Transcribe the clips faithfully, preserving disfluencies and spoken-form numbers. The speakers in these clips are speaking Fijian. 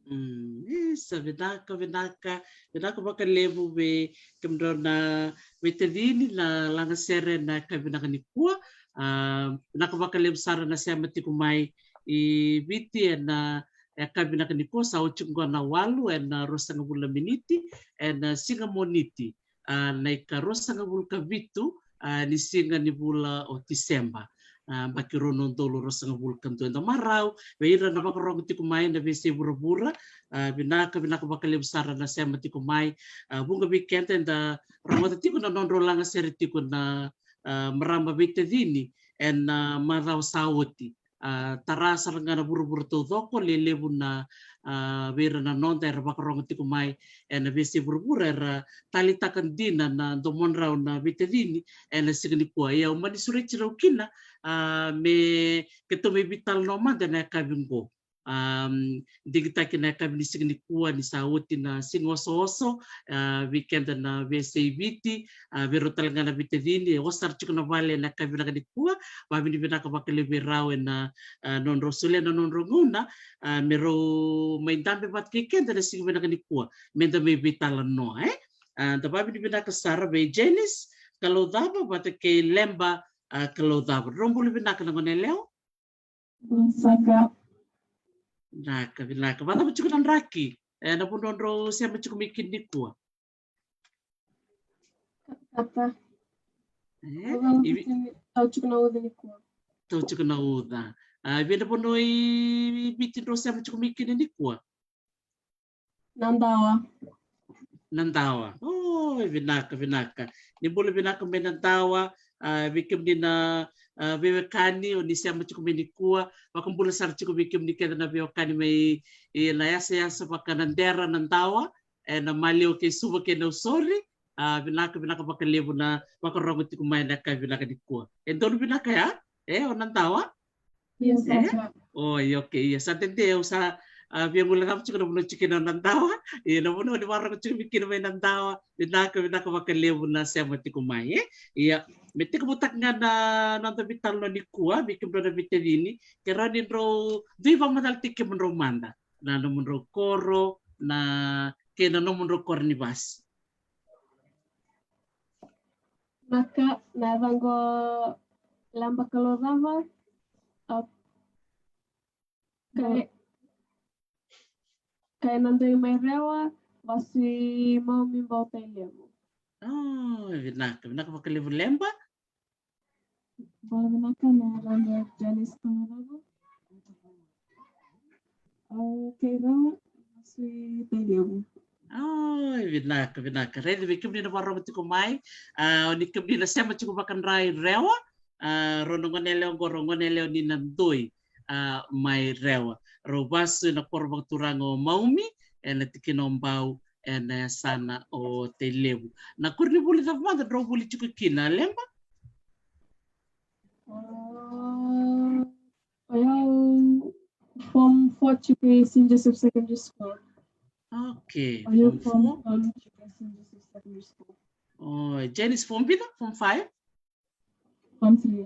Mm, isa, vinaka, vinaka, vinaka vakalevu vei kemudrau na veitacini na lagasere na yakavi vinaka nikua. Ah, vinaka vakalevu sara na sema tiko mai i Viti ena yakavi vinaka nikua, sa oti qo na walu ena ruasagavulu na miniti ena siga Moniti, ah, na ikaruasagavulu ka vitu, ah, ni siga ni vula o Tiseba, ah, yabaki rua na udolu ruasagavulu ka dua. Eda marau vei ira na vakarogo tiko mai na veiyasai vuravura. Ah, vinaka, vinaka vakalevu sara na sema tiko mai. Ah, vuqa vei keda eda rogoca tiko na nodrau lagasere tiko na, ah, marama veitacini ena, ah, macawa sa oti. a, tara sara ga na vuravura taucoko, lelevu na, a, vei ira na noda era vakarogo tiko mai ena veiyasai vuravura, era taleitaka dina na domodrau na veitacini ena siga nikua. Ia au mani sureti rau kina, a, me keitou mai veitalanoa mada ena yakavi qo. A, digitaki na yakavi ni siga nikua ni sa oti na siga osooso, a, vei keda na veiyasai Viti, a, vei rau tale ga na veitacini e oso sara tiko na vale ena yakavi vinaka nikua. Vavinavinaka vakalevu vei rau ena, a, nodrau solia na nodrau gauna, a, me rau mai dabe vata kei keda ena siga vinaka nikua, meda mai veitalanoa, e? A, da vavinavinaka sara vei Janice Kaloucava vata kei Leba, a, Kaloucava. Drau bula vinaka na goneyalewa. Saka. Vinaka, vinaka. Vakacava tiko na draki ena vanua drau sema tiko mai kina nikua? Katakata. E? Au tiko na uca nikua. Tau tiko na uca. A, vei na vanua i Viti drau sema tiko mai kina nikua? Nadawa. Nadawa. O, vinaka, vinaka. Ni bula vinaka mai Nadawa, a, vei kemuni na, a, veiwekani o ni sema tiko mai nikua. Vakabula sara tiko vei kemuni kece na veiwekani mai, e, na yasayasa vakaNadera, Nadawa, ena maliwa kei Suva kei Nausori. A, vinaka, vinaka vakalevu na vakarogo tiko mai ena yakavi vinaka nikua. E donu vinaka ya? E, o Nadawa? Ia, saka. Oi, okay, ia sa dede, au sa, a, via guilecava tiko na vanua tiko kina o Nadawa. Ia na vanua ni vakarogo tiko mai kina mai Nadawa. Vinaka, vinaka vakalevu na sema tiko mai, e? Ia, me tekivutaka ga na noda veitalanoa nikua vei kemudrau na veitacini, ke rawa ni drau dui vakamacala tiko kemudrau mada na nomudrau koro, na, kei na nomudrau koronivasi. Vinaka, na yacaqu o Leba Kaloucava. A, kai, kai Nadoi mai Rewa, vasu i Maumi, Bau, Tailevu. O, vinaka, vinaka vakalevu Leba. Bula vinaka, na yacaqu o Janice Kaloucava. Au kai Rewa, vasu i Tailevu. O, vinaka, vinaka. Raica vei kemuni na vakarogo tiko mai. A, o ni kemuni na sema tiko vakadra i Rewa. A, rau na goneyalewa qo, rau goneyalewa ni Nadoi, a, mai Rewa. Rau vasu ena koro vakaturaga o Maumi, ena tikina o Bau, ena yasana o Tailevu. Na koronivuli cava mada drau vuli tiko kina, Leba? A, o yau form four tiko i Saint Joseph Secondary School. Okay, o yau form four. Form four tiko i Saint Joseph Secondary School. O Janice, form vica? Form five? Form three.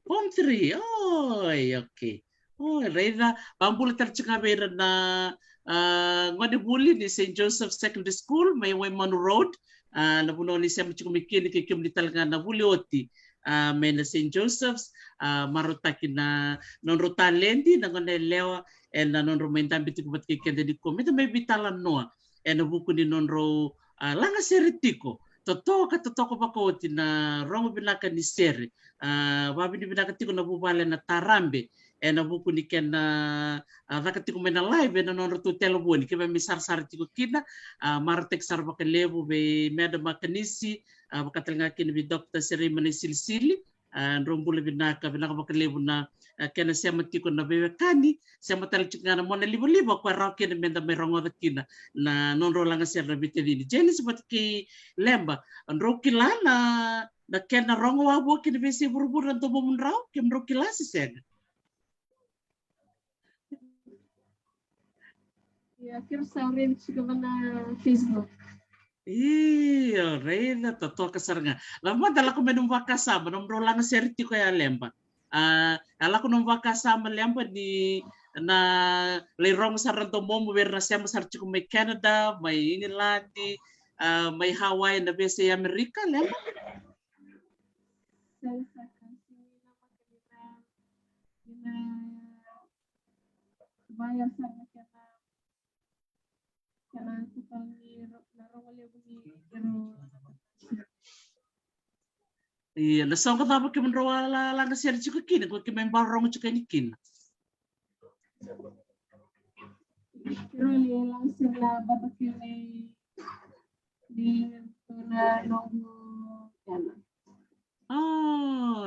Form three. Oi, okay. Oi, raica. Vakabula tale tiko ga vei ira na, a, gonevuli ni Saint Joseph Secondary School mai Waimanu Road. A, na vanua ni sema tiko mai kina, kei kemuni tale ga na vuli oti, a, mai na Saint Joseph's, a, marautaki na nodrau taledi na goneyalewa ena nodrau mai dabe tiko vata kei keda nikua, meda mai veitalanoa ena vuku ni nodrau, a, lagasere tiko. Totoka, totoka vakaoti na rogo vinaka ni sere. A, vavinavinaka tiko na vuvale na Tarabe ena vuku ni kena, a, caka tiko mai na live ena nodratou televoni, kevaka me sarasara tiko kina. A, marautaki sara vakalevu vei Madam Akanisi, a, vaka tale ga kina vei Doctor Serei Manasilisili. A, drau bula vinaka, vinaka vakalevu na, a, kena sema tiko na veiwekani, sema tale tiko ga na mona livaliva, koya rawa kina meda mai rogoca kina na nodrau lagasere na veitacini. Janice vata kei Leba, drau kila na, na kena rogo wavoki na veiyasai vuravura na domomudrau, kemudrau kila se sega? Ia, keirau sa raica tiko va na Facebook. Io, raica, totoka sara ga. Laba mada, lako mai nomu vakasama, nomudrau lagasere tiko ya, Leba. A, a lako nomu vakasama, Leba, ni na lai rogo sara na domomu vei ira na sema sara tiko mai Canada, mai England, a, mai Hawaii, na veiyasai Amerika, Leba? Sega saka, sega ni namaka ni na, ni na vaya sara na kena, kena tutala ni ro-, na rogo levu ni keirau. Ia, na soqo cava kemudrau a la-, lagasere tiko kina, ko keimami vakarorogo tiko yani kina? Keirau ni lagasere na barbecue ni, ni na noqu kena. O,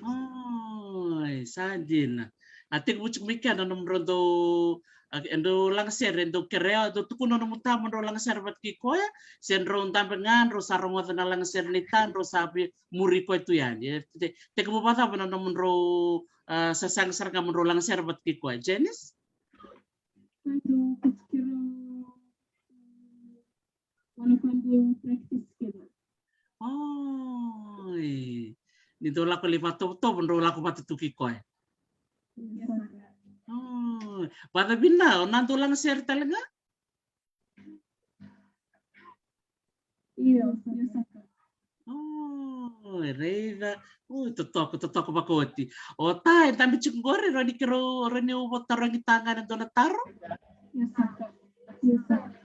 Oi, sa dina. A tekivu tiko mai kea na nomudrau dau, a, e dau lagasere, e dau kerea, e dau tukuna na nomu ta mo drau lagasere vata kei koya, se drau dabe ga drau sa rogoca na lagasere nei ta drau sa via muri koya tu yani. E te, tekivu vakacava na nomudrau, a, sasaga sara ga mo drau lagasere vata kei koya, Janice? Sa dau koti keirau, mm, vale koya dau practice kina. Oi. Ni dau lako lai vakatovotovo drau lako vata tu kei koya. Io saka. Oi. Vata vina o na dau lagasere tale ga? Io, io saka. Oi, raica. Oi, totoka, totoka vakaoti. O ta e dabe tiko qori, rawa ni keirau, rawa niu vatarogi ta ga na dua na taro? Io saka. Io saka.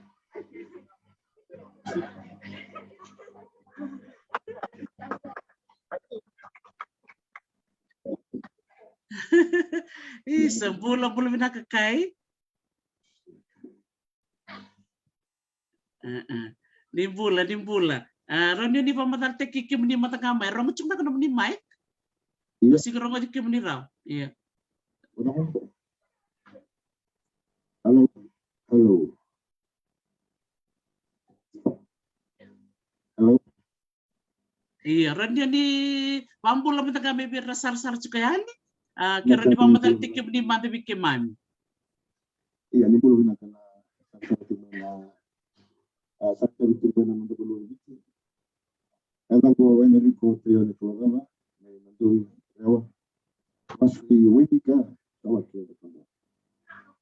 Isa, bula, bula vinaka kai. E, e. Ni bula, ni bula. A, rawa ni o ni vakamacalataki kemuni mada ga mai. Rogo tiko beka nomuni mic? Io. Sega ni rogoci kemuni rawa. Io. Hello. Hello. Hello. Io, rawa ni o ni vakabula mada ga mai vei ira na sarasara tiko yani. A, ke rawa ni vakamacalataki kemuni mada vei keimami. Io, ni bula vinaka na sarasara tiko mai na, a, sarasara tiko mai na noda vanua ni Viti. Na yacaqu o Enrico Taione Kalocava, mai Nadoi, Rewa. Vasu i Wainika, Tawake, Rewa.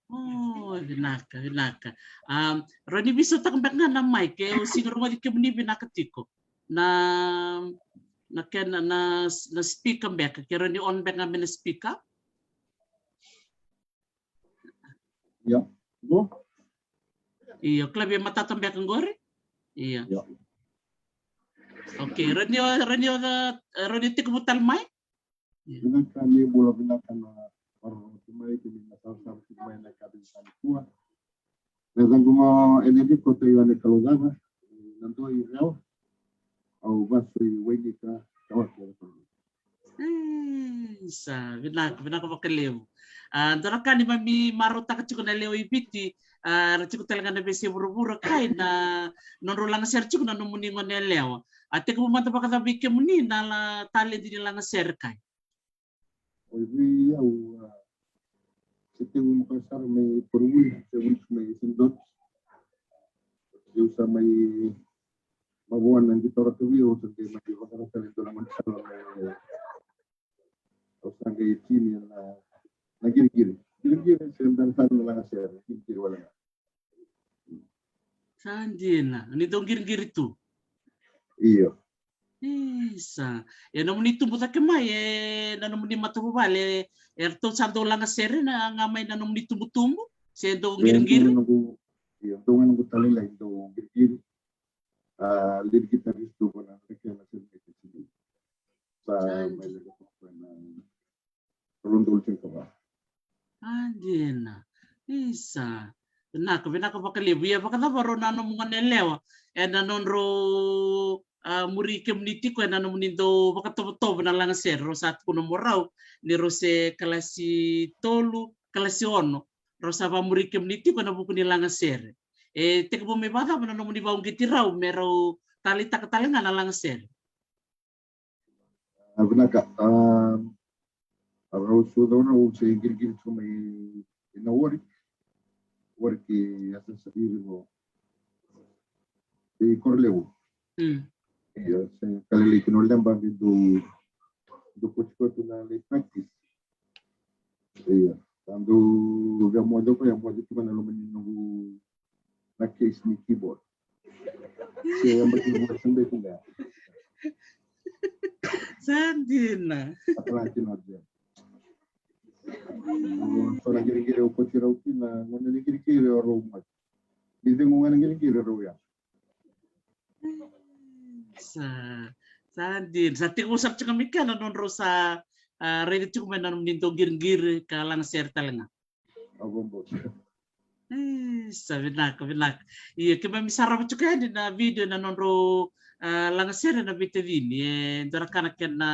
O, vinaka, vinaka. A, rawa ni veisautaka beka ga na mic, e, au sega ni rogoci kemuni vinaka tiko. Na, na kena, na, na speaker beka, ke rawa ni on beka ga mai na speaker. Io. Qo? Io, kila via matata beka qori? Io. Io. Okay, rawa ni o, rawa ni o, rawa ni tekivu tale mai? Io. Vinaka, ni bula vinaka na vakarorogo tiko mai, kemuni na sarasara tiko mai na yakavi ni siga nikua. Na yacaqu o Enrico Taione Kalocava, Nadoi, Rewa. Au vasu i Wainika, Tawake, Rewa. Isa, vinaka, vinaka vakalevu. A, dua na ka ni mami marautaka tiko na lewe i Viti, a, ra tiko tale ga na veiyasai vuravura kai na nodrau lagasere tiko na nomuni gone yalewa. A, tekivu mada vakacava vei kemuni na la, taledi ni lagasere kai? Oi, vei au, a, se tekivu makawa sara mai Korovuli, se tekivu mai Saint George. Se au sa mai mavoa na qito rakavi, au sa qai mai vakarau tale e dua na gaunisala mai, au sa qai tini na, na qiriqiri. Qiriqiri se bera tale na lagasere, qiriqiri wale ga. Sa dina, ni dau qiriqiri tu. Io. Isa. E nomuni tubu cake mai, e na nomuni matavuvale, eratou sa dau lagasere na ga mai na nomuni tubutubu, se dau qiriqiri? Io, dau ga noqu talailai dau qiriqiri. A, lead guitarist tu vua na kena sere mai kei Sa mai leqa toka na rua na udolu tinikava. A dina. Isa. Vinaka, vinaka vakalevu. Ia vakacava rau na nomu gone yalewa ena nodrau, a, muri kemuni tiko ena nomuni dau vakatovotovo na lagasere, rau sa tukuna mo rau ni rau se kalasi tolu, kalasi ono, rau sa vamuri kemuni tiko ena vuku ni lagasere. E tekivu me vacava na nomuni vauqeti rau me rau taleitaka tale ga na lagasere? A, vinaka. A, a rau su dau na u se qiriqiri tu mai ina Warwick. Warwick i asa sa iri vo i Korolevu. Mm. Ia, se kalelei kina o Leba, me dou dou kotikoti na lai practice. Ia, sa dou via moce ko ia, moce tu mai na loma ni noqu na case ni keyboard. Se yabaki ni vosa beka ga. Sa dina. Sa dina dina. So na qiriqiri au koti rau kina, gone ni qiriqiri au rau mai. Ni cegu ga na qiriqiri rau ya. Sa, sa dina. Sa tekivu sara tiko mai kea na nodrau sa, a, raica tiko mai na nomuni dau qiriqiri ka lagasere tale ga. Au vakabauta. E, sa vinaka, vinaka. Ia, keimami sarava tiko yani na video na nodrau, a, lagasere na veitacini. E dua na ka na kena,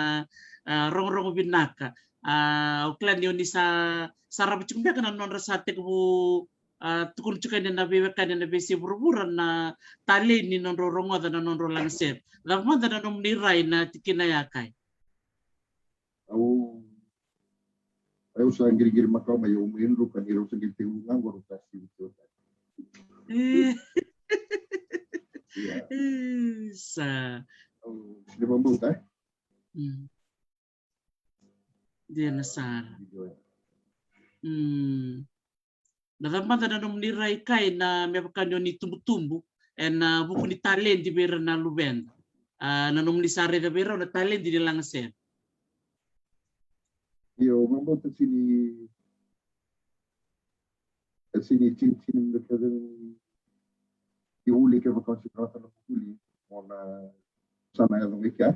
a, rogorogo vinaka. A, au kila ni o ni sa sarava tiko beka na nodra sa tekivu, a, tukuna tiko yani na veiwekani ena veiyasai vuravura na talei ni nodrau rogoca na nodrau lagasere. Cava mada na nomuni rai na tikina ya, Kai? Au, au sa qiriqiri makawa mai, au mai druka ni rau sa qai tekivu ga qo rau sa sivi tiko. E. Ia. E, sa. Au, ni vakabauta, e? Mm. Dina sara. Video ya. Mm. Na cava mada na nomuni rai, Kai, na me vaka ni o ni tubutubu ena vuku ni taledi vei ira na luveda? A, na nomuni sa raica vei rau na taledi ni lagasere. Io, au vakabauta sa sega ni, e sega ni tinitini me kece ni vuli kevaka o sega ni rawata na vuli, mo na sa na yaco mai kea.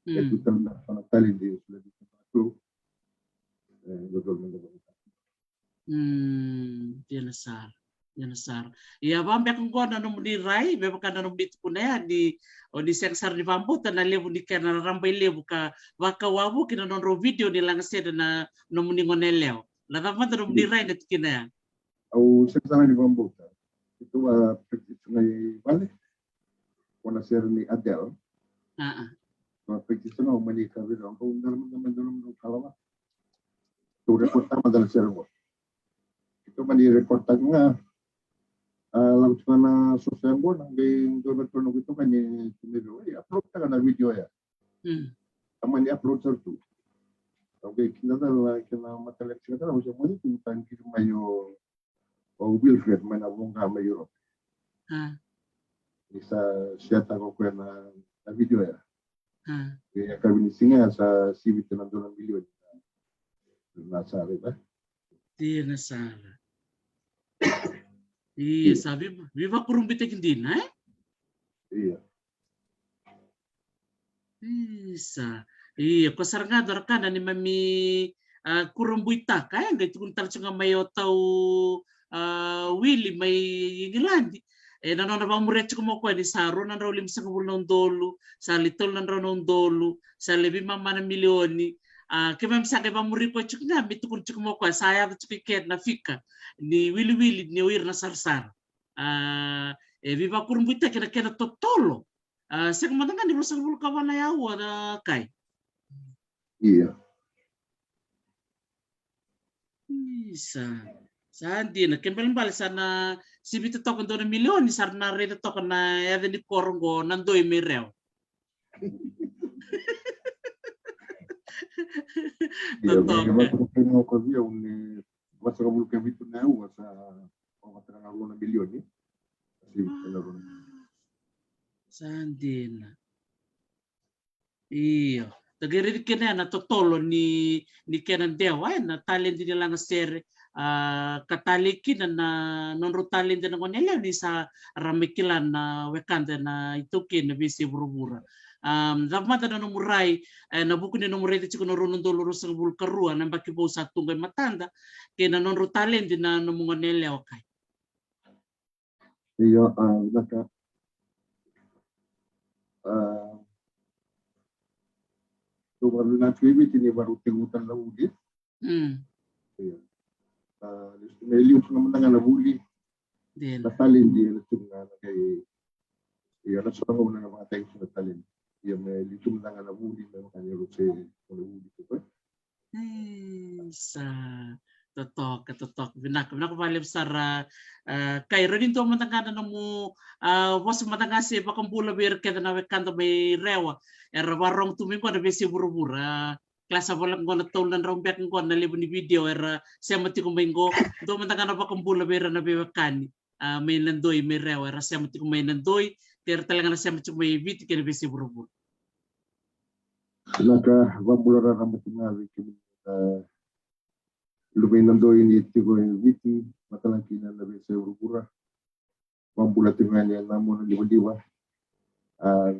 E tu tale na, na taledi, e sega ni, e, Mm, dina sara, dina sara. Ia, vaka beka qo na nomuni rai, me vaka na nomuni tukuna ya ni o ni sega sara ni vakabauta na levu ni kena raraba i levu ka vakawavoki na nodrau video ni lagasere na nomuni gone yalewa. Na cava mada nomuni rai na tikina ya? Au sega sara ni vakabauta. Keitou a practice ga i vale. Ko na sere ni Adele. A, a. Ko na practice ga, au mani kaya vei rau, au dara mada, mada, mada, mada, kalawa. Tou record taka mada na sere qo. Keitou mani record taka ga. A, lako tiko na soso ya qo, na qai dua na tona qo, tou mani tu mai vei au, e, upload taka na video ya. Mm. A mani upload sara tu. Au qai kidacala na kena mataqali tikina, au se moce tu, au qiri mai o o Wilfred mai na Voqa mai Europe. A. Ni sa share taka o koya na, na video ya. A. E yakavi ni siga ya sa sivi tu na dua na milioni na, na sa raica. Dina sara. Ia, sa vei, veivakurabuitaki dina, e? Ia. Isa. Ia, ko sara ga dua na ka na neimami, a, kurabuitaka, e, qai tukuna tale tiko ga mai o tau, a, Wili mai Igiladi. E, na nona vakamuria tiko mai o koya ni sa rua na drau limasagavulu na udolu, sa le tolu na drau na udolu, sa le veimama na milioni. A, keimami sa qai vakamuri koya tiko ga me tukuna tiko mai o koya, sa yaco tiko i ke na fika ni wiliwili ni o ira na sarasara. A, e veivakurabuitaki na kena totolo. A, sega mada ga ni ruasagavulu ka va na aua, a, Kai. Ia. Isa. Sa dina, kena ibalebale sa na sivita toka dua na milioni, sa ra na raica toka na yaca ni koro qo, Nadoi mai Rewa. Ia, totoka. Ia, vakatukuna ko vei au ni ruasagavulu ka vitu na aua sa, o vata na rua na milioni. Sa sivita na rua na milioni. Sa dina. Io. Da qai raici kina na totolo ni, ni kena dewa, e, na taledi ni lagasere, a, ka talei kina na nodrau taledi na gone yalewa ni sa ra mai kila na wekada na iTaukei na veiyasai vuravura. A, cava mada na nomu rai, e, na vuku ni nomu raica tiko na rua na udolu ruasagavulu ka rua na yabaki vou sa tu qo e matada, kei na nodrau taledi na nomu gone yalewa, Kai? Io, a, vinaka. Ah, dou vakarau na tiko i Viti ni vakarau tekivu tale na vuli. Mm. Ia. Ah, me liu tu na mada ga na vuli. Dina. Na taledi ena tu ga na kai. Ia, na so na gauna na vakataki tu na taledi. Ia, me liu tu mada ga na vuli, me vaka ni rau se na vuli tu, e. Isa, totoka, totoka. Vinaka, vinaka vakalevu sara. Ah, Kai, rawa ni dua mada ga na nomu, ah, vosa mada ga se vakabula vei ira kece na wekada mai Rewa era vakarorogo tu mai qo na veiyasai vuravura. Ah, kila sa voleka qo na tolu na drau beka qo na levu ni vidio era sema tiko mai qo. Dua mada ga na vakabula vei ira na veiwekani, ah, mai Nadoi, mai Rewa, era sema tiko mai Nadoi, kei ira tale ga na sema tiko mai Viti kei na veiyasai vuravura. Vinaka, vakabula raraba tu ga vei kemuni na luve i Nadoi ni tiko e Viti, vata kei na veiyasai vuravura. Vakabula tu ga yani na mona livaliva. Ah,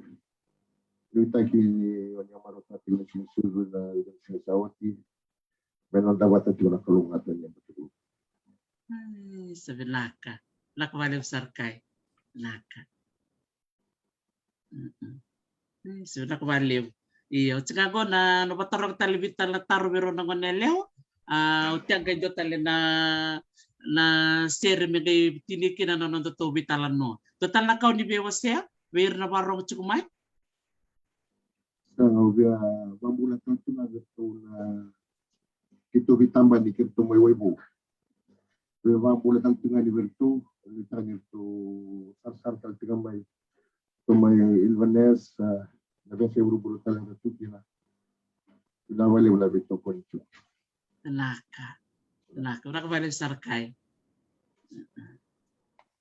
nuitaki ni o ni a marautaka tiko na siga ni sucu ena siga sa oti. Me noda vata tiko na Kalou ga tu yani. Ai, sa vinaka. Vinaka vakalevu sara, Kai. Vinaka. Mm-mm. Ai, sa vinaka vakalevu. Io, oti ga qo na, na vataroga tale vei ira na taro vei rau na goneyalewa. Ah, oti ga qai dua tale na, na sere me qai tini kina na nodatou veitalanoa. Dua tale na ka o ni via wasea vei ira na vakarorogo tiko mai? Sa, au via vakabula tale tu ga vei iratou na keitou veitabani kei iratou mai Waivou. Via vakabula tale tu ga yani vei iratou, vei iratou sarasara tale tu ga mai, iratou mai Inverness, ah, na veiyasai vuravura tale ga tu kina. Vinaka vakalevu na veitokoni tu. Vinaka. Vinaka, vinaka vakalevu sara, Kai.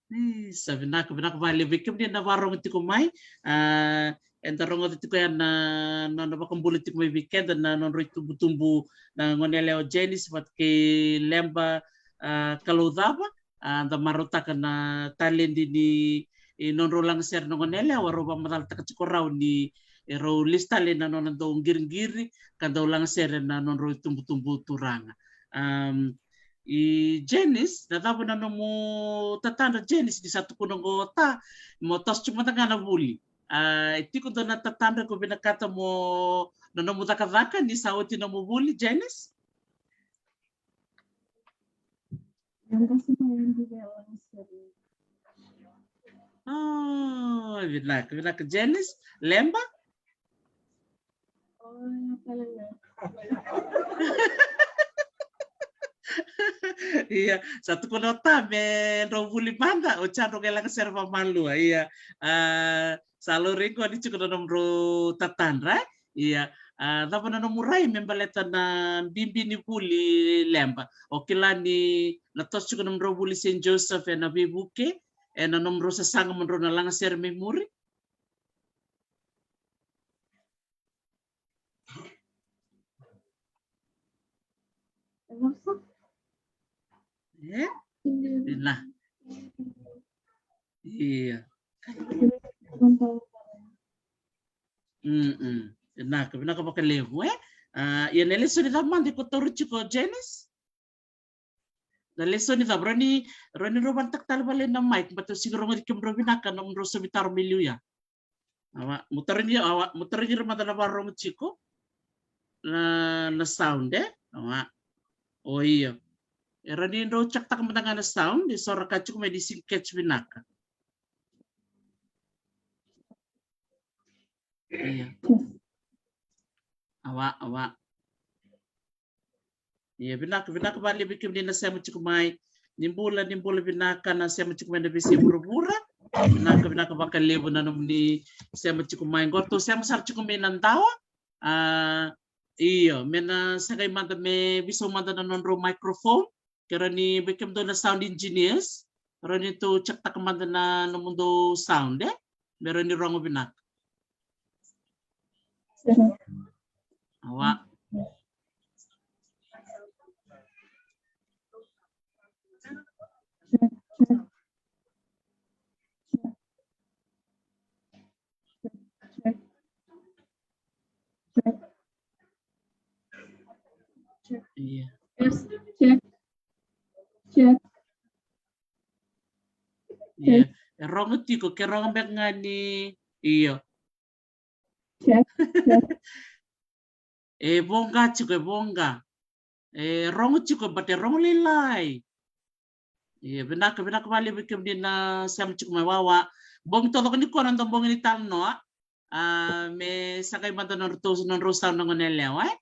Isa, vinaka, vinaka vakalevu vei kemuni na vakarorogo tiko mai. Ah, eda rogoca tiko ya na, na, na vakabula tiko mai vei keda na nodrau itubutubu na goneyalewa o Janice vata kei Leba, ah, Kaloucava. Ah, da marautaka na taledi ni, e, nodrau lagasere na goneyalewa, rau vakamacalataka tiko rau ni, e, rau lesu tale na nodrau qiriqiri ka dau lagasere na nodrau itubutubu turaga. Am, i Janice, na cava na nomu tatadra, Janice, ni sa tukuna qo o Ta, mo toso tiko mada ga na vuli. Ah, e tiko dua na tatadra ko vinakata mo, na nomu cakacaka ni sa oti nomu vuli, Janice? Oh, vinaka, vinaka, Janice. Leba? Ia, sa tukuna o Ta me drau vuli mada, oti sa drau qai lagasere vakamalua. Ia, ah, sa laurai qo ni tiko na nomudrau tatadra, e? Ia, ah, cava na nomu rai me baleta na bibi ni vuli, Leba? O kila ni na toso tiko nomudrau vuli Saint Joseph ena veivuke, ena nomudrau sasaga mo drau na lagasere mai muri? E? Ina. Ia. Mm-mm. Vinaka, vinaka vakalevu, e? Ah, ia na lesoni cava mada iko taura tiko, Janice? Na lesoni cava, rawa ni, rawa ni drau vanataka tale vale na mic, baleta au sega ni rogoci kemudrau vinaka, nomudrau saumi taro mai liu ya. Awa, mo tarogi, awa, mo tarogi ira mada na vakarorogo tiko. Na, na sound, e? Awa. O io. E rawa ni drau check-taka mada ga na sound, e so ra ka tiko mai ni sega ni catch vinaka. Io. Awa, awa. Ia, vinaka, vinaka vakalevu vei kemuni na sema tiko mai. Ni bula, ni bula vinaka na sema tiko mai na veiyasai vuravura. Vinaka, vinaka vakalevu na nomuni sema tiko mai. Qo ratou sema sara tiko mai na dawa. Ah, io, me na sa qai mada me veisau mada na nodrau microphone. Ke rawa ni, vei kemudou na sound engineers, rawa ni tou check-taka mada na nomudou sound, e? Me rawa ni rogo vinaka. Awa. Ia. Check. Check. Ia. E rogo tiko, ke rogo beka ga ni, io. Check, check. E voqa tiko, e voqa. E rogo tiko, but e rogo lailai. Ia, vinaka, vinaka vakalevu vei kemuni na sema tiko mai, Wawa. Bogi taucoko nikua na noda bogi ni talanoa. A, me sa qai mada nodratou, nodratou sau na gone yalewa, e?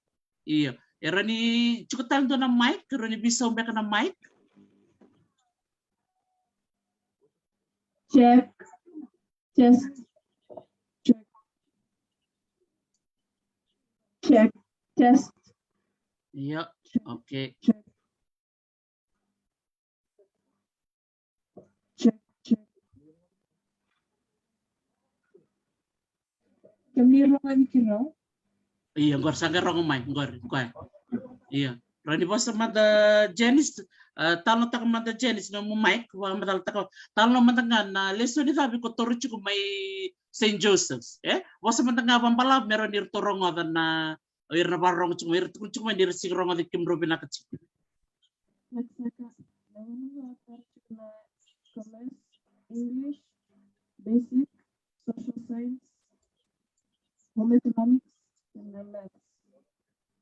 Io. E rawa ni tiko tale dua na mic, e rawa ni veisau beka na mic. Check. Test. Check. Check. Test. Io, okay. Check. Check, check. Kemuni rogoci keirau? Io, qori sa qai rogo mai, qori, koya. Io. Rawa ni vosa mada Janice, e, talanoataka mada Janice, nomu mic, vakamacalataka. Talanoa mada ga na lesoni cava iko toro tiko mai Saint Joseph's, e? Vosa mada ga vakabalavu me rawa ni ratou rogoca na, o ira na vakarorogo tiko mai, ira tukuna tiko mai ni ra sega ni rogoca kemudrau vinaka tiko. Vinaka saka. Na vanua au tara tiko na commerce, English, basic, social science, home economics, and then maths.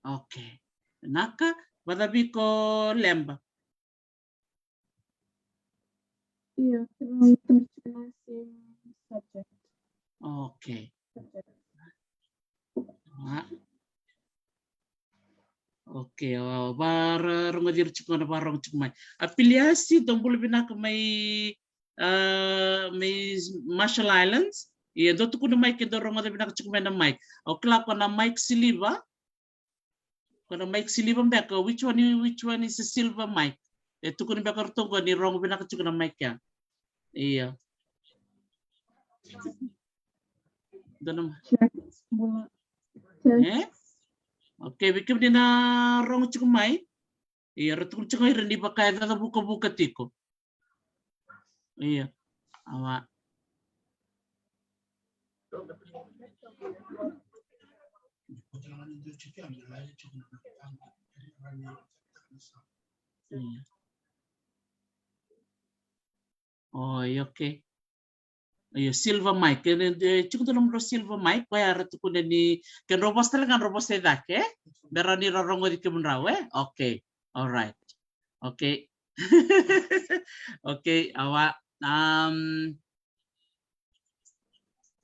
Okay. Vinaka, vacava iko Leba? Io, keirau tara tiko na same subject. Okay. Subject. A. Okay, o, vakarogoci ira tiko na vakarogo tiko mai. A Piliasi, dou bula vinaka mai, a, mai Marshall Islands. Ia, dou tukuna mai ke dou rogoca vinaka tiko mai na mic. Au kila ko na mic siliva. Ko na mic siliva beka, which one, which one is a silver mic? E tukuni beka o ratou qo ni rogo vinaka tiko na mic ya. Io. Dua na ma- Check. Bula. Check. E? Okay, vei kemuni na rogo tiko mai. Io, ra tukuna tiko ira ni vaka e caca vukavuka tiko. Io. Awa. Io. Oi, okay. Io, silver mic. E, e, tiko dua nomudrau silver mic, koya ra tukuna ni, ke drau vosa tale ga, drau vosa i cake, e? Me rawa ni ra rogoci kemudrau, e? Okay. All right. Okay. Okay, awa. Um,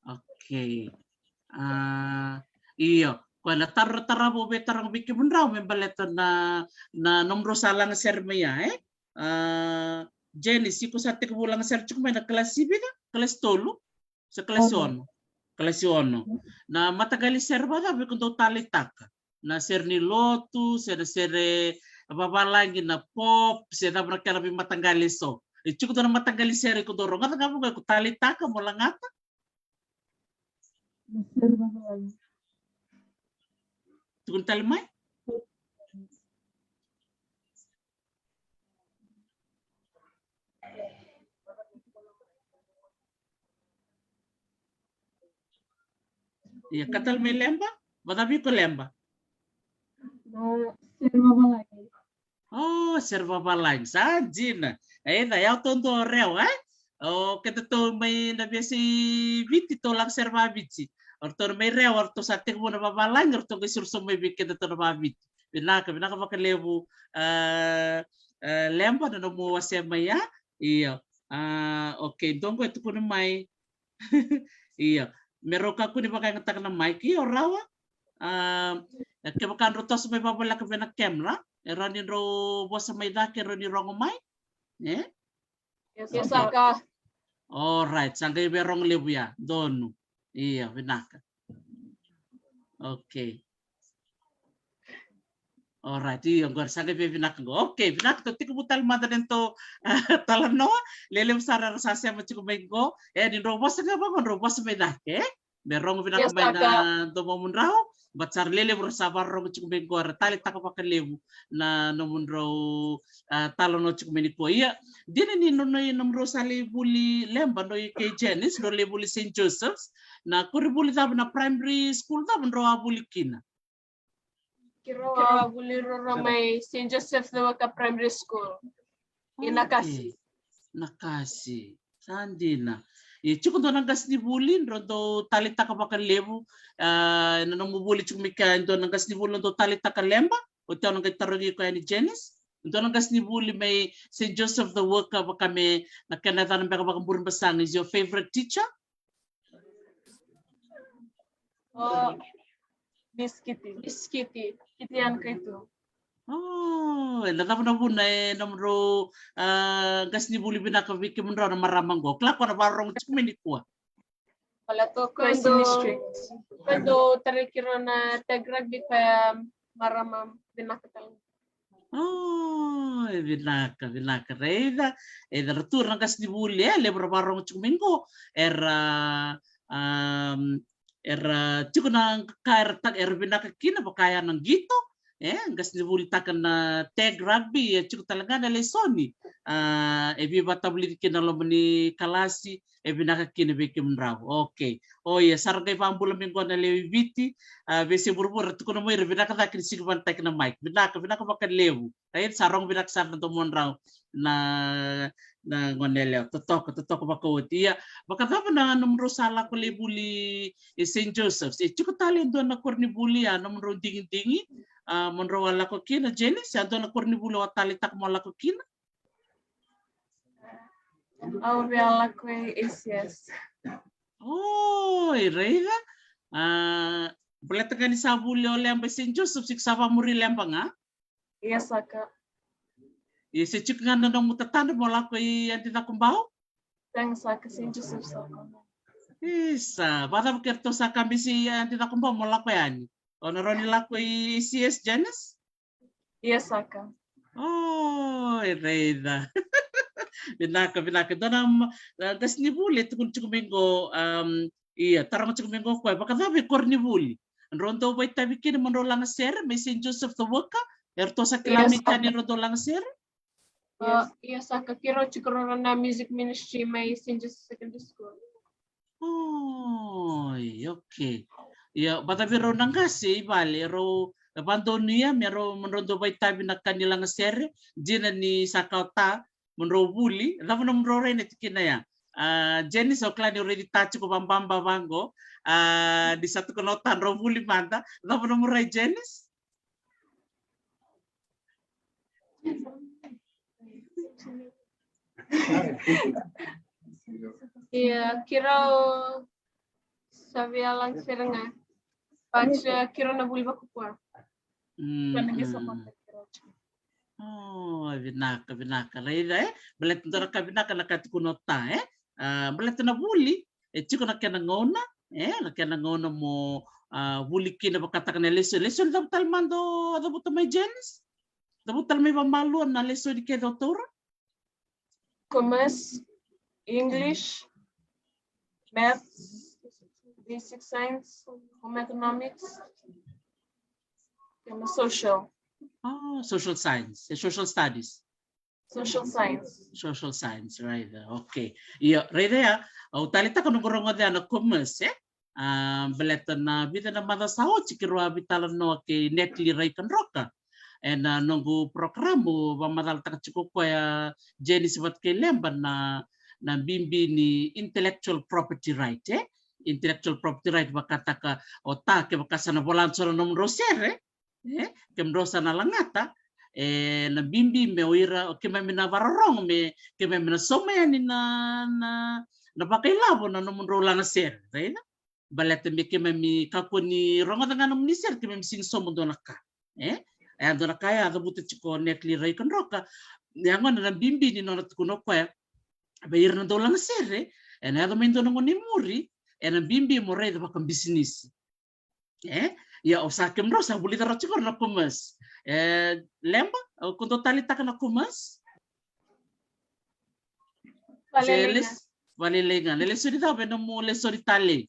okay. A, io. Koya na taro ra tarava, au via taroga vei kemudrau me baleta na, na nomudrau sa lagasere mai ya, e? A, Janice, iko sa tekivu lagasere tiko mai na kalasi vica? Kalasi tolu? Se kalasi ono? Kalasi ono. Na mataqali sere vakacava iko dau taleitaka? Na sere ni lotu, se na sere vavalagi, na pop, se cava na kena veimataqali eso? E tiko dua na mataqali sere iko dau rogoca ga vaqo, iko taleitaka mo lagata? Na sere vavalagi. Tukuna tale mai? Ia, ka tale mai Leba? Vacava iko Leba? Na sere vavalagi. O, sere vavalagi. Sa dina. E, na yau tou dau rewa, e? O kedatou mai na veiyasai Viti tou lagasere vakaViti. O ratou na mai rewa, o ratou sa tekivu na vavalagi, o ratou qai siro sobu mai vei kedatou na vakaViti. Vinaka, vinaka vakalevu, a, a, Leba, na nomu wasea mai ya. Io. A, okay, dua qo e tukuna mai. Io. Me rau kakua ni vakayagataka na mic, io, rawa. A, kevaka drau toso mai vakavoleka vei na camera, e rawa ni drau vosa mai cake, e rawa ni rogo mai. E? Io, saka. All right, sa qai via rogo levu ya, donu. Io, vinaka. Okay. All right, io, qori sa qai via vinaka qo. Okay, vinaka, tou tekivu tale mada na nodatou talanoa, lelevu sara era sa sema tiko mai qo. E, ni drau vosa ga vaqo, drau vosa mai cake, e? Me rogo vinaka mai na domomudrau, but sa ra lelevu ra sa vakarorogo tiko mai qo, ra taleitaka vakalevu na nomudrau, a, talanoa tiko mai nikua. Ia, dina ni nona, nomudrau sa lai vuli Leba, drau kei Janice, drau lai vuli Saint Joseph's, na koronivuli cava, na primary school cava drau a vuli kina? Keirau a vuli rau mai Saint Joseph Ceuta Primary School. I Nakasi. Nakasi. Sa dina. E tiko dua na qasenivuli drau dau taleitaka vakalevu, a, ena nomu vuli tiko mai kea, e dua na qasenivuli drau dau taleitaka, Leba? Oti au na qai tarogi iko yani, Janice. E dua na qasenivuli mai Saint Joseph the Worker, vaka me na kena yacana beka vakaBurebasaga, is your favorite teacher? O Miss Kiti. Miss Kiti. Kiti Ann Kaitu. O, ena cava na vuna e nomudrau, a, qasenivuli vinaka vei kemudrau na marama qo? Kila ko na vakarorogo tiko mai nikua. Wala to ko e dau, ko e dau tarai keirau na tag rugby, ko e marama vinaka tale. O, e vinaka, vinaka. Raica, e, era tu na qasenivuli, e, levu era vakarorogo tiko mai qo, era, am, era tiko na ka era ta-, era vinaka kina, vaka ya na qito, e, qasenivulitaka na tag rugby, e tiko tale ga na lesoni, a, e veivakatavulici kina na loma ni kalasi, e vinaka kina vei kemudrau. Okay. O ia, sa ra qai vakabula mai qo na lewe i Viti, a, veiyasai vuravura, tukuna mai ira, vinaka cake ni sega ni vanataki na mic. Vinaka, vinaka vakalevu. Raica, sa rogo vinaka sara na domodrau na, na gone yalewa. Totoka, totoka vakaoti. Ia, vakacava na nomudrau sa lako lai vuli e Saint Joseph's? E tiko tale e dua na koronivuli a nomudrau digidigi, a, mo drau a lako kina, Janice? E dua na koronivuli o a taleitaka mo lako kina? Au via lako i A C S. O, e raica. A, baleta ga ni sa vuli o Leba i Saint Joseph, sa iko sa vakamuri Leba ga? Ia saka. Ia se tiko ga na nomu tatadra mo lako i Adi Cakobau? Tega saka, Saint Joseph saka. Isa, vakacava ke ratou sa kabisi i Adi Cakobau mo lako yani? O na rawa ni lako i A C S, Janice? Ia saka. O, e raica. Vinaka, vinaka. Dua na, ma-, na qasenivuli e tukuna tiko mai qo, am, ia, taroga tiko mai qo o koya, vakacava e koronivuli? Drau dau vakaitavi kina mo drau lagasere mai Saint Joseph the Worker? Eratou sa kila mai kea ni drau dau lagasere? Ia saka, keirau tiko rau na music ministry mai Saint Joseph Secondary School. Oi, okay. Ia, vata vei rau na qase i vale, rau, e vakadonuya me rau, mo drau dau vakaitavi na ka ni lagasere, dina ni sa ka ota mo drau vuli. Cava nomudrau rai na tikina ya? A, Janice, au kila ni o raici ta tiko vababa vaqo. A, ni sa tukuna ota drau vuli mada. Cava nomu rai, Janice? Ia, keirau sa via lagasere ga. But, uh, keirau na vuli vakakua. Mm, keirau na qai support keirau. O, vinaka, vinaka. Raica, e? Baleta dua na ka vinaka na ka tukuna ota, e? A, baleta na vuli e tiko na kena gauna, e, na kena gauna mo, a, vuli kina vakataka na lesoni. Lesoni cava tale mada o cavuta mai, Janice? Cavuta tale mai vakamalua na lesoni kece o taura. Commerce, English, maths, basic science, home economics, and social. O, social science, e social studies. Social science. Social science, raica. Okay. Ia, raica ya, au taleitaka noqu rogoca ya na commerce, e? A, baleta na vica na macawa sa oti keirau a veitalanoa kei Natalie Raikadroka ena noqu porokaramu, vakamacalataka tiko o koya, Janice vata kei Leba, na, na bibi ni intellectual property right, e? Intellectual property right, vakataka ota kevaka sa na vola so na nomudrau sere, e, kemudrau sa na lagata, e, na bibi me o ira, o keimami na vakarorogo, me keimami na sauma yani na, na, na vakailavo na nomudrau lagasere, raica? Baleta me keimami kakua ni rogoca ga nomuni sere, keimami sega ni sauma dua na ka, e? E a dua na ka ya a cavuta tiko o Natalie Raikadroka, ya gona na bibi ni nona tukuna o koya vei ira na dau lagasere, ena yaco mai dua na gauna i muri, ena bibi mo raica vakabisinisi. E? Ia, o sa kemudrau sa vulica rawa tiko na commerce. E, Leba, o ko dau taleitaka na commerce? Vale, se les-, vale, ga. Na lesoni cava e nomu lesoni talei?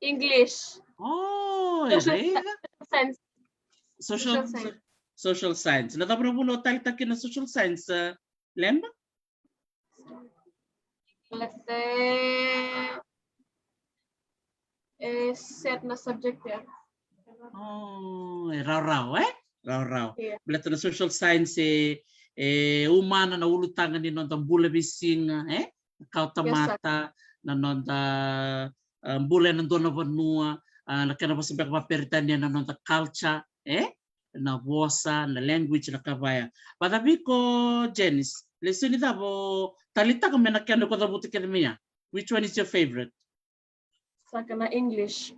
English. O, e raica. Social science. Social, social science. Social science. Na cava na vuna o taleitaka kina social science, e, Leba? Baleta e, e set na subject ya. O, e rawarawa, e? Rawarawa. Baleta na social science e, e umana na ulutaga ni noda bula veisiga, e? Na kawa tamata, na noda, a, bula ena dua na vanua, a, na kena vosa beka vaperitania na noda culture, e? Na vosa, na language, na ka vaya. Vacava vei iko, Janice? Lesoni cava o taleitaka mai na kena ko cavuta kece mai ya? Which one is your favorite? Saka na English.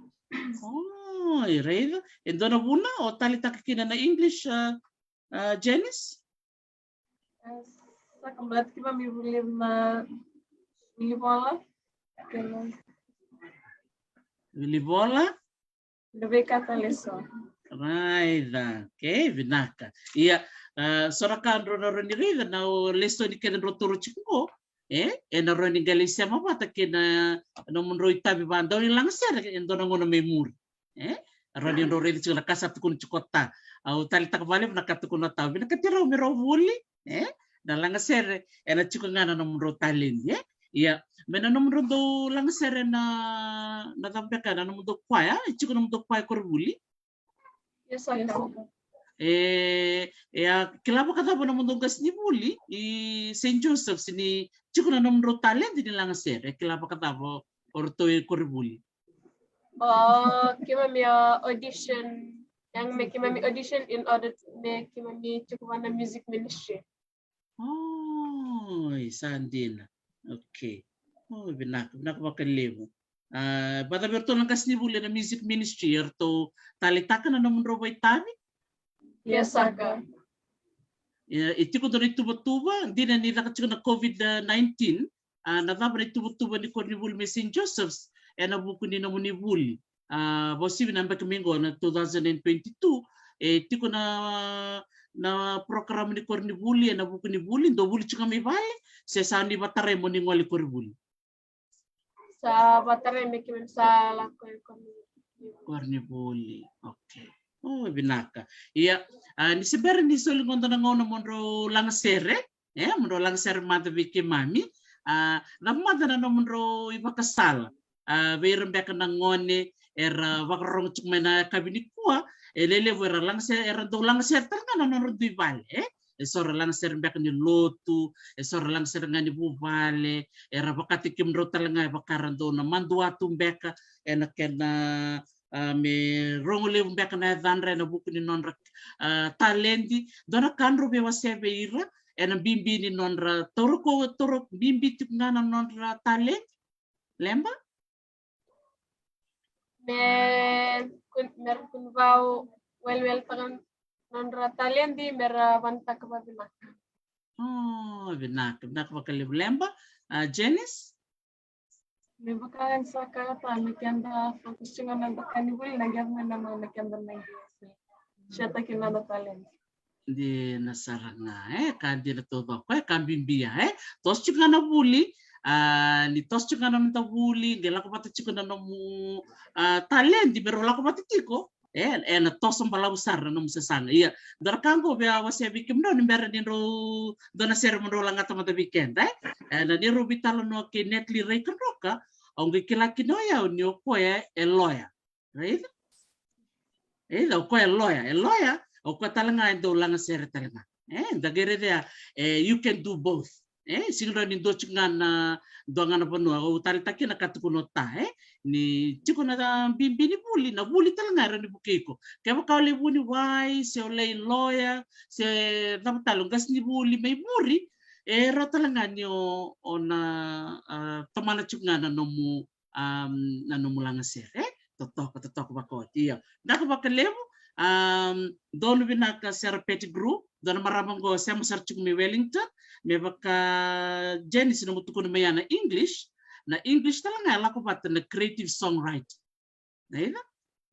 O, e raica. E dua na vuna o taleitaka kina na English, a, a, Janice? Saka baleta keimami vuli na vuli vola. Vuli vola? Na veika tale eso. Raica. Okay, vinaka. Ia, a, so na ka drau na rawa ni raica na o lesoni kece drau toro tiko qo. E, ena rawa ni qai lai sema vata kei na nomudrau itavi va dau ni lagasere e dua na gauna mai muri. E, rawa ni drau raica tiko na ka sa tukuni tiko o ta. Au taleitaka vakalevu na ka tukuna o ta. Vinakati rau me rau vuli, e, na lagasere, ena tiko ga na nomudrau taledi, e. Ia, me na nomudrau dau lagasere na, na cava beka, na nomudrau kwaya, e tiko nomudrau kwaya koronivuli? Yes, saka. E, e a kila vakacava nomudou qasenivuli i Saint Joseph's ni tiko na nomudrau taledi ni lagasere? E kila vakacava o ratou i koronivuli? O, keimami a audition, ia me keimami audition in order to me keimami tiko vua na music ministry. Oi, sa dina. Okay. O, vinaka, vinaka vakalevu. A, vacava eratou na qasenivuli ena music ministry, eratou taleitaka na nomudrau vakaitavi? Ia saka. E, e tiko dua na ituvatuva, dina ni caka tiko na COVID nineteen, a, na cava na ituvatuva ni koronivuli mai Saint Joseph's ena vuku ni nomuni vuli? A, vakauasivi na yabaki mai qo na two thousand and twenty-two, e tiko na, na program ni koronivuli ena vuku ni vuli, dou vuli tiko ga mai vale, se sa ni vatarai mo ni gole i koronivuli? Sa vatarai me keimami sa lako i koronivuli. Koronivuli, okay. O, vinaka. Ia, a, ni se bera ni soli qo dua na gauna mo drau lagasere, e, mo drau lagasere mada vei keimami. A, cava mada na nomudrau ivakasala, a, vei ira beka na gone era vakarorogo tiko mai na yakavi nikua, e lelevu era lagasere, era dau lagasere tale ga na nodra dui vale, e? E so ra lagasere beka ni lotu, e so ra lagasere ga ni vuvale, era vakataki kemudrau tale ga e vaka ra dau na madua tu beka ena kena, a, me rogo levu beka na yacadra ena vuku ni nodra, a, taledi. Dua na ka drau veiwasea vei ira ena bibi ni nodra taura ko, taura bibi tiko ga na nodra taledi, Leba? Me kun, me ra kunuvau weleweletaka nodra taledi me ra vanataka vavinaka. O, vinaka, vinaka vakalevu Leba. A, Janice? Me vaka ga ni sa kaya o ta, me keda focus tiko ga na noda ka ni vuli, na qai mai na, na keda na qai se share-taki na noda taledi. Dina sara ga, e, ka dina taucoko, e, ka bibi ya, e. Toso tiko ga na vuli, a, ni toso tiko ga na noda vuli, qai lako vata tiko na nomu, a, taledi, me rau lako vata tiko. E, ena toso balavu sara na nomu sasaga. Ia, dua na ka qo via wasea vei kemudrau ni bera ni drau, dua na sere mo drau lagata mada vei keda, e. Ena neirau veitalanoa kei Natalie Raikadroka, au qai kila kina o yau ni o koya e loya. Raica? Raica, o koya e loya, e loya, o koya tale ga e dau lagasere tale ga. E, da qai raica ya, e, you can do both. E, sega ni dua tiko ga na, dua ga na vanua, au taleitaka kina ka tukuna o ta, e. Ni tiko na bibi ni vuli, na vuli tale ga e rawa ni vukei iko. Kevaka o lai vuniwai, se o lai loya, se cava tale, o qasenivuli mai muri, e rawa tale ga ni o, o na, a, tomana tiko ga na nomu, a, na nomu lagasere, e? Totoka, totoka vakaoti. Ia, vinaka vakalevu, a, donu vinaka Sarah Pettigrew, dua na marama qo sema sara tiko mai Wellington, me vaka Janice nomu tukuna mai ya na English, na English tale ga e lako vata na creative songwriting. Raica?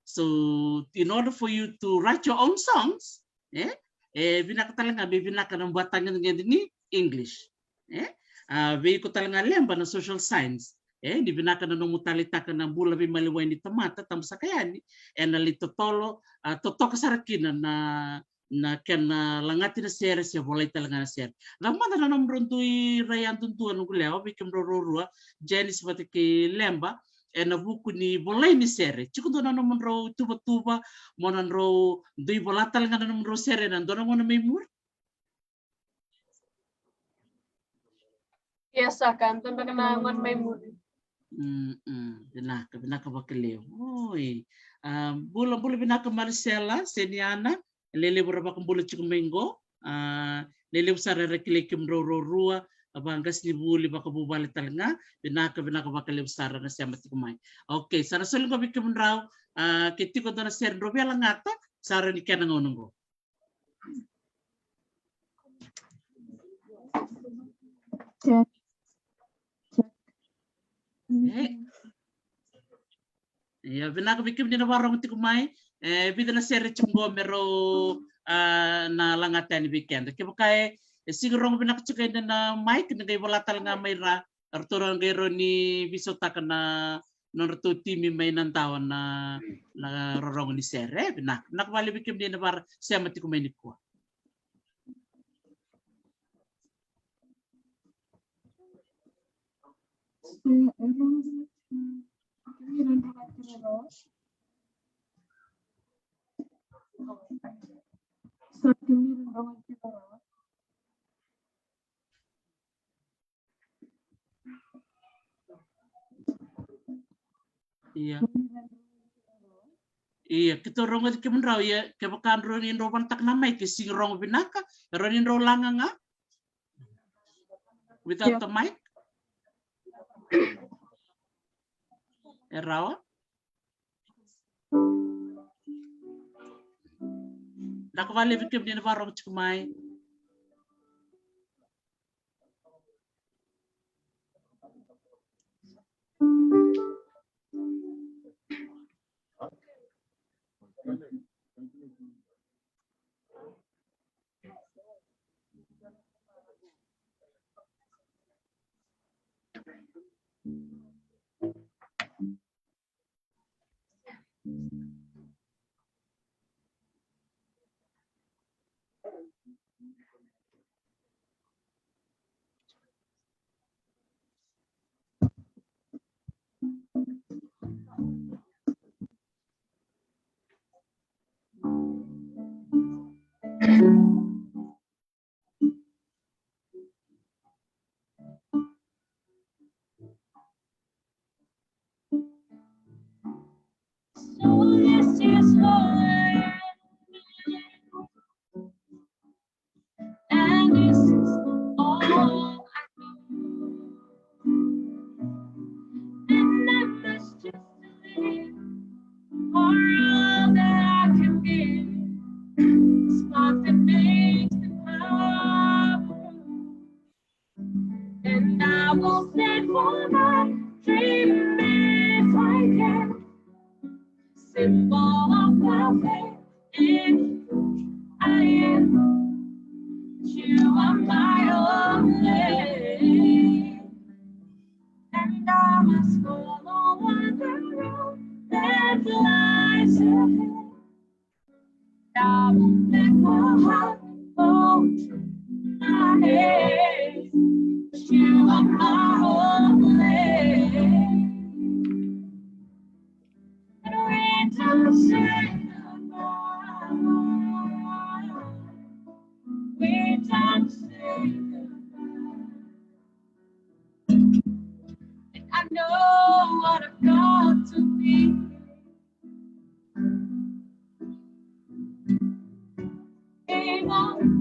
So, in order for you to write your own songs, e, e vinaka tale ga me vinaka na vakatagedegede ni English. E, a, vei iko tale ga Leba na social science. E, ni vinaka na nomu taleitaka na bula veimaliwai ni tamata, tabu saka yani, ena lai totolo, a, totoka sara kina na, na kena lagati na sere, se volai tale ga na sere. Cava mada na nomudrau dui rai yadudua, noqu lewa, vei kemudrau ruarua, Janice vata kei Leba, ena vuku ni volai ni sere. Tiko dua na nomudrau tuvatuva mo na drau dui vola tale ga na nomudrau sere ena dua na gauna mai muri? Ia saka, dua beka na gauna mai muri. Mm, mm. Vinaka, vinaka vakalevu. Oi. A, bula, bula vinaka Marisela, Seniana, lelevu ra vakabula tiko mai qo. A, lelevu sara era kilai kemudrau ruarua, a vaqasenivuli, vakavuvale tale ga. Vinaka, vinaka vakalevu sara na sema tiko mai. Okay, sa na soli qo vei kemudrau, a, ke tiko dua na sere drau via lagata, sa rawa ni kena gauna qo. Check. Check. E. Ia, vinaka vei kemuni na vakarorogo tiko mai. E, vica na sere tiko qo me rau, a, na lagata yani vei keda. Kevaka e, e sega ni rogo vinaka tiko ena, na mic, ni qai vola tale ga mai ra, ratou ra qai rawa ni veisautaka na, nodratou timi mai na dawa na, na rorogo ni sere. E, vinaka, vinaka vakalevu vei kemuni na vakarorogo tiko mai nikua. Ia. Ia, keitou rogoci kemudrau, ia, kevaka drau ni drau vanataka na mic, e sega ni rogo vinaka, e rawa ni drau laga ga without the mic. E rawa. Vinaka vakalevu vei kemuni na vakarorogo tiko mai. So this is for and this is all I know. And I must just live for all that I can give. Spark that makes the power. And I will stand for my dream if I can. Symbol of my faith is who I am. You are my only. And I must follow on the road that lies ahead. I won't let my heart go to my head. You are my only. And we don't say goodbye. We don't say goodbye. And I know what I've got to be. Immortality.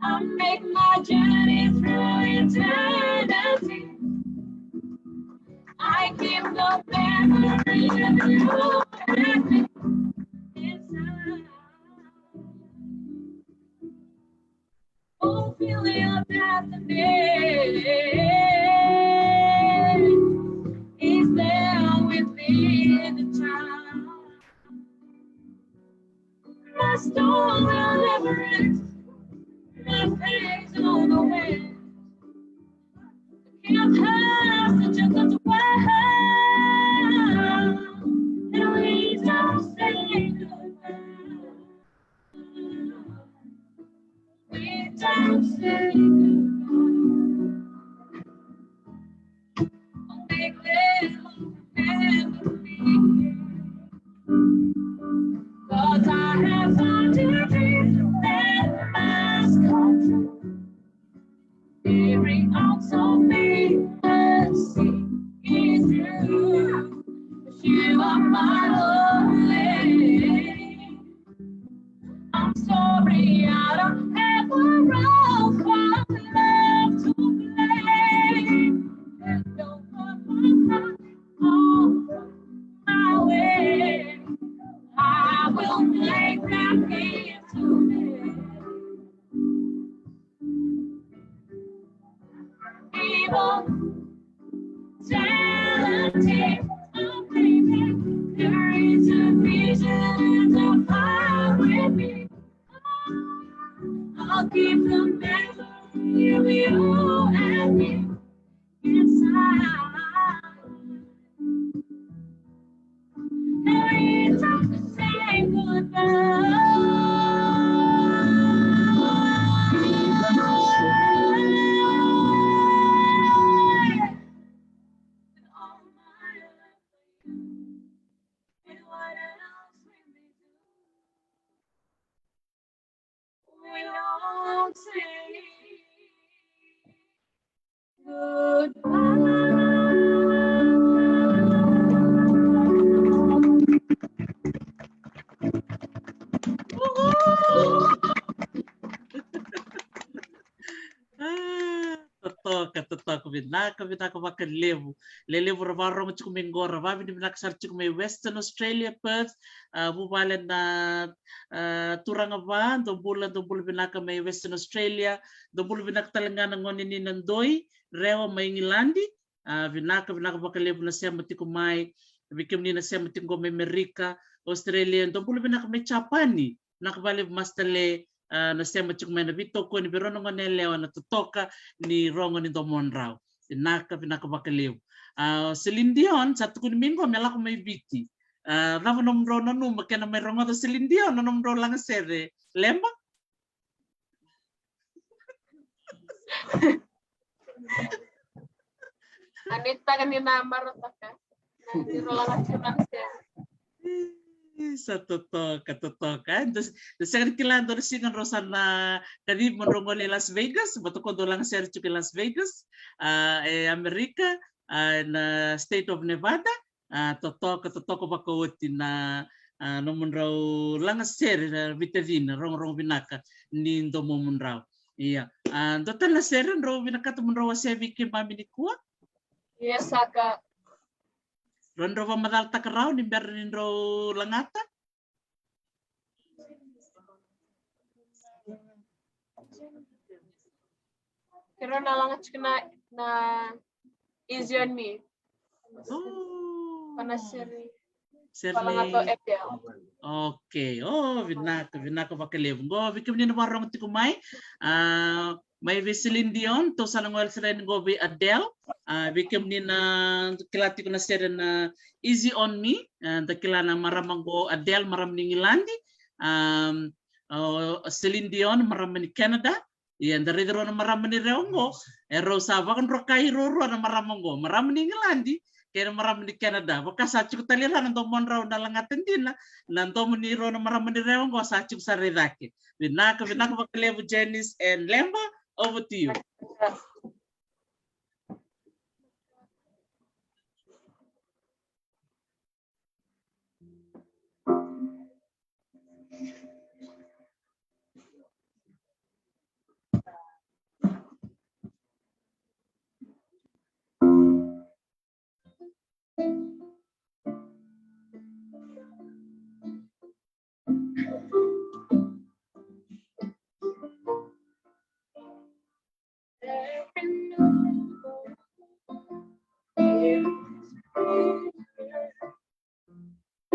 I make my journey through eternity. I keep the memory of your presence inside. Fulfill your destiny. Is there within the child? My storm will never end. My praise on the wind. The King of hearts, the gentle to my heart. And we don't say goodbye. We don't say goodbye. Because I have found a dream that must come true. Every ounce of me must see is you. You are my only. I'm sorry, I don't have a role for love to play. And don't put my heart on my way. I will make that gift to me. Evil, talented, I'm thinking there is a vision in the fire with me. I'll keep the memory of you and me inside. Every time we say goodbye. With all my love for you, and what else will we do? We don't say goodbye. Ah, totoka, totoka, vinaka, vinaka vakalevu. Lelevu ra vakarorogo tiko mai qo, ra vavinavinaka sara tiko mai Western Australia, Perth, ah, vuvale na, ah, turaga va, dou bula, dou bula vinaka mai Western Australia, dou bula vinaka tale ga na gone ni Nadoi, Rewa mai Igiladi, ah, vinaka, vinaka vakalevu na sema tiko mai, vei kemuni na sema tiko qo mai Amerika, Australia, dou bula vinaka mai Japani, vinaka vakalevu Master Le, ah, na sema tiko mai na veitokoni vei rau na gone yalewa na totoka ni rogo ni domodrau. Vinaka, vinaka vakalevu. Ah, Celine Dion, sa tukuni mai qo me lako mai Viti. Ah, cava nomudrau nanuma kena mai rogoca Celine Dion na nomudrau lagasere? Leba? A ni taka ni na marotaka. Na ni rola na tuna se. Ih, sa totoka, totoka. Eh, da, da sega ni kila dua na siga drau sa na kacivi mo drau gole i Las Vegas, baleta ko dau lagasere tiko i Las Vegas, ah, e Amerika, ah, na State of Nevada. Ah, totoka, totoka vakaoti na, ah, nomudrau lagasere, ah, veitacini, rogorogo vinaka ni domomudrau. Ia, ah, dua tale na sere drau vinakata mo drau wasea vei keimami nikua? Ia saka. Drau, drau vakamacalataka rawa ni bera ni drau lagata. Keirau na laga tiko na, na Easy on Me. Oh. Ko na sere. Sere. Ko na gato Adele. Okay. Oh, vinaka, vinaka vakalevu. Qo vei kemuni na vakarorogo tiko mai. Ah, mai vei Celine Dion, tou sa na gole sara yani qo vei Adele. Ah, vei kemuni na kila tiko na sere na Easy on Me, ah, da kila na marama qo Adele, marama ni Igiladi. Um, o Celine Dion, marama ni Canada. Ia, da raica rau na marama ni Rewa qo. E rau sa vakadrokai ruarua na marama qo. Marama ni Igiladi kei na marama ni Canada. Vaka sa tiko tale i ra na domodrau na lagata dina, na domo ni rau na marama ni Rewa qo sa tiko sara i cake. Vinaka, vinaka vakalevu Janice and Leba, over to you.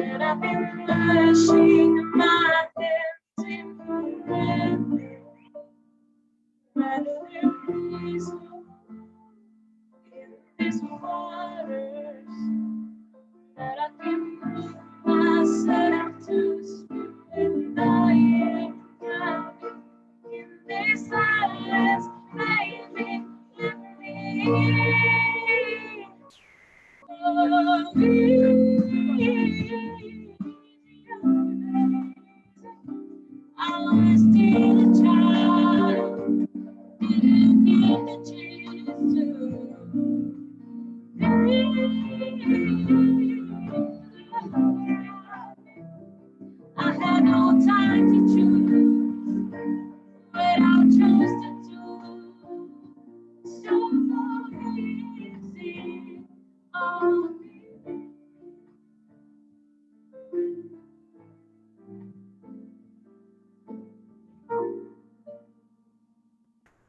And I've been washing my hands in the river, and there is hope in these waters, that I can move myself to swim when I am drowning in this silence, baby, let me in. I had no time to choose what I chose to do. So easy on me.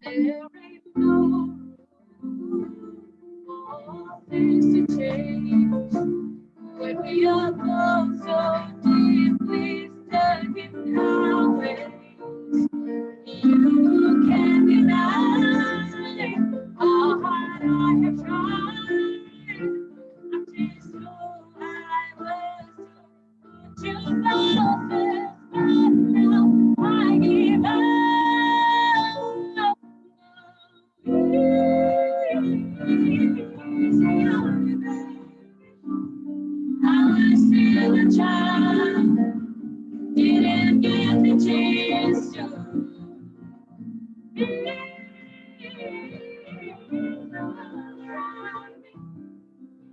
There ain't no room for things to change when we are both so deeply stuck in our ways. You can't deny how hard I have tried. I just know I was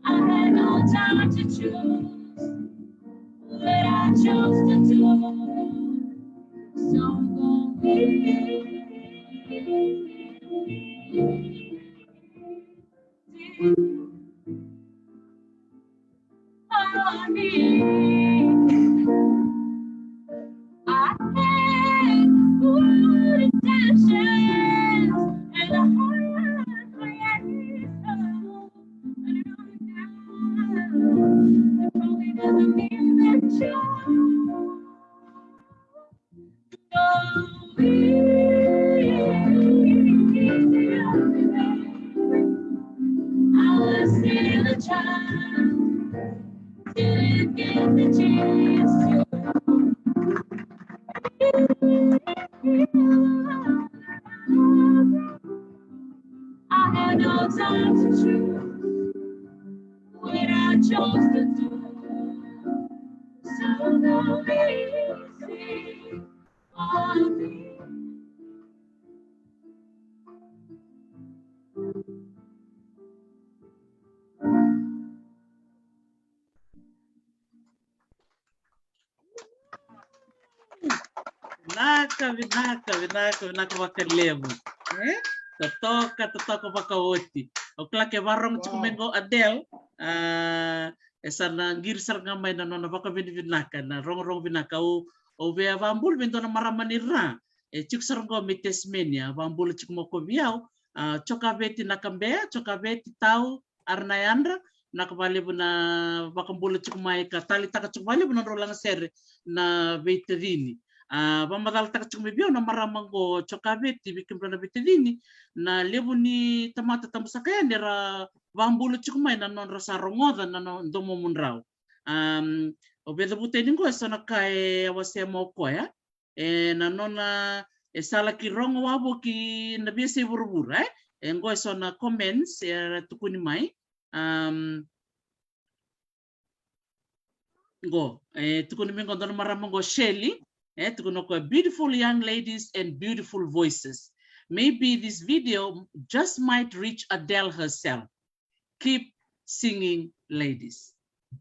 I had no time to choose what I chose to do. So go easy on me. I had good intentions and a heart for you. But it only doesn't mean that you I had no time to choose what I chose to do. So go easy on me. Vinaka, vinaka, vinaka, vinaka vakalevu. E? Totoka, totoka vakaoti. Au kila ke varogo tiko mai qo Adele. A, e sa na qiri sara ga mai na nona vakavinavinaka, na rogorogo vinaka. Au, au via vakabula vei dua na marama ni ra. E tiko sara qo mai Tasmania, vakabula tiko mai ko vei au. A, Jokaveti Nakabea, Jokaveti Tau, Aranayadra, vinaka vakalevu na vakabula tiko mai ka taleitaka tiko vakalevu na nodrau lagasere na veitacini. A, vakamacalataka tiko mai vei au na marama qo Jokaveti, vei kemudrau na veitacini, na levu ni tamata tabusaka yani era vakabula tiko mai na nodra sa rogoca na no-, domomudrau. Am, au via cavuta yani qo e so na ka e a wasea mai o koya. E na nona, e sa laki rogo wavoki na veiyasai vuravura, e? E qo e so na comments era tukuni mai. Am, qo, e tukuni mai qo dua na marama qo Shelly, e tukuna o koya, "Beautiful young ladies and beautiful voices. Maybe this video just might reach Adele herself. Keep singing, ladies."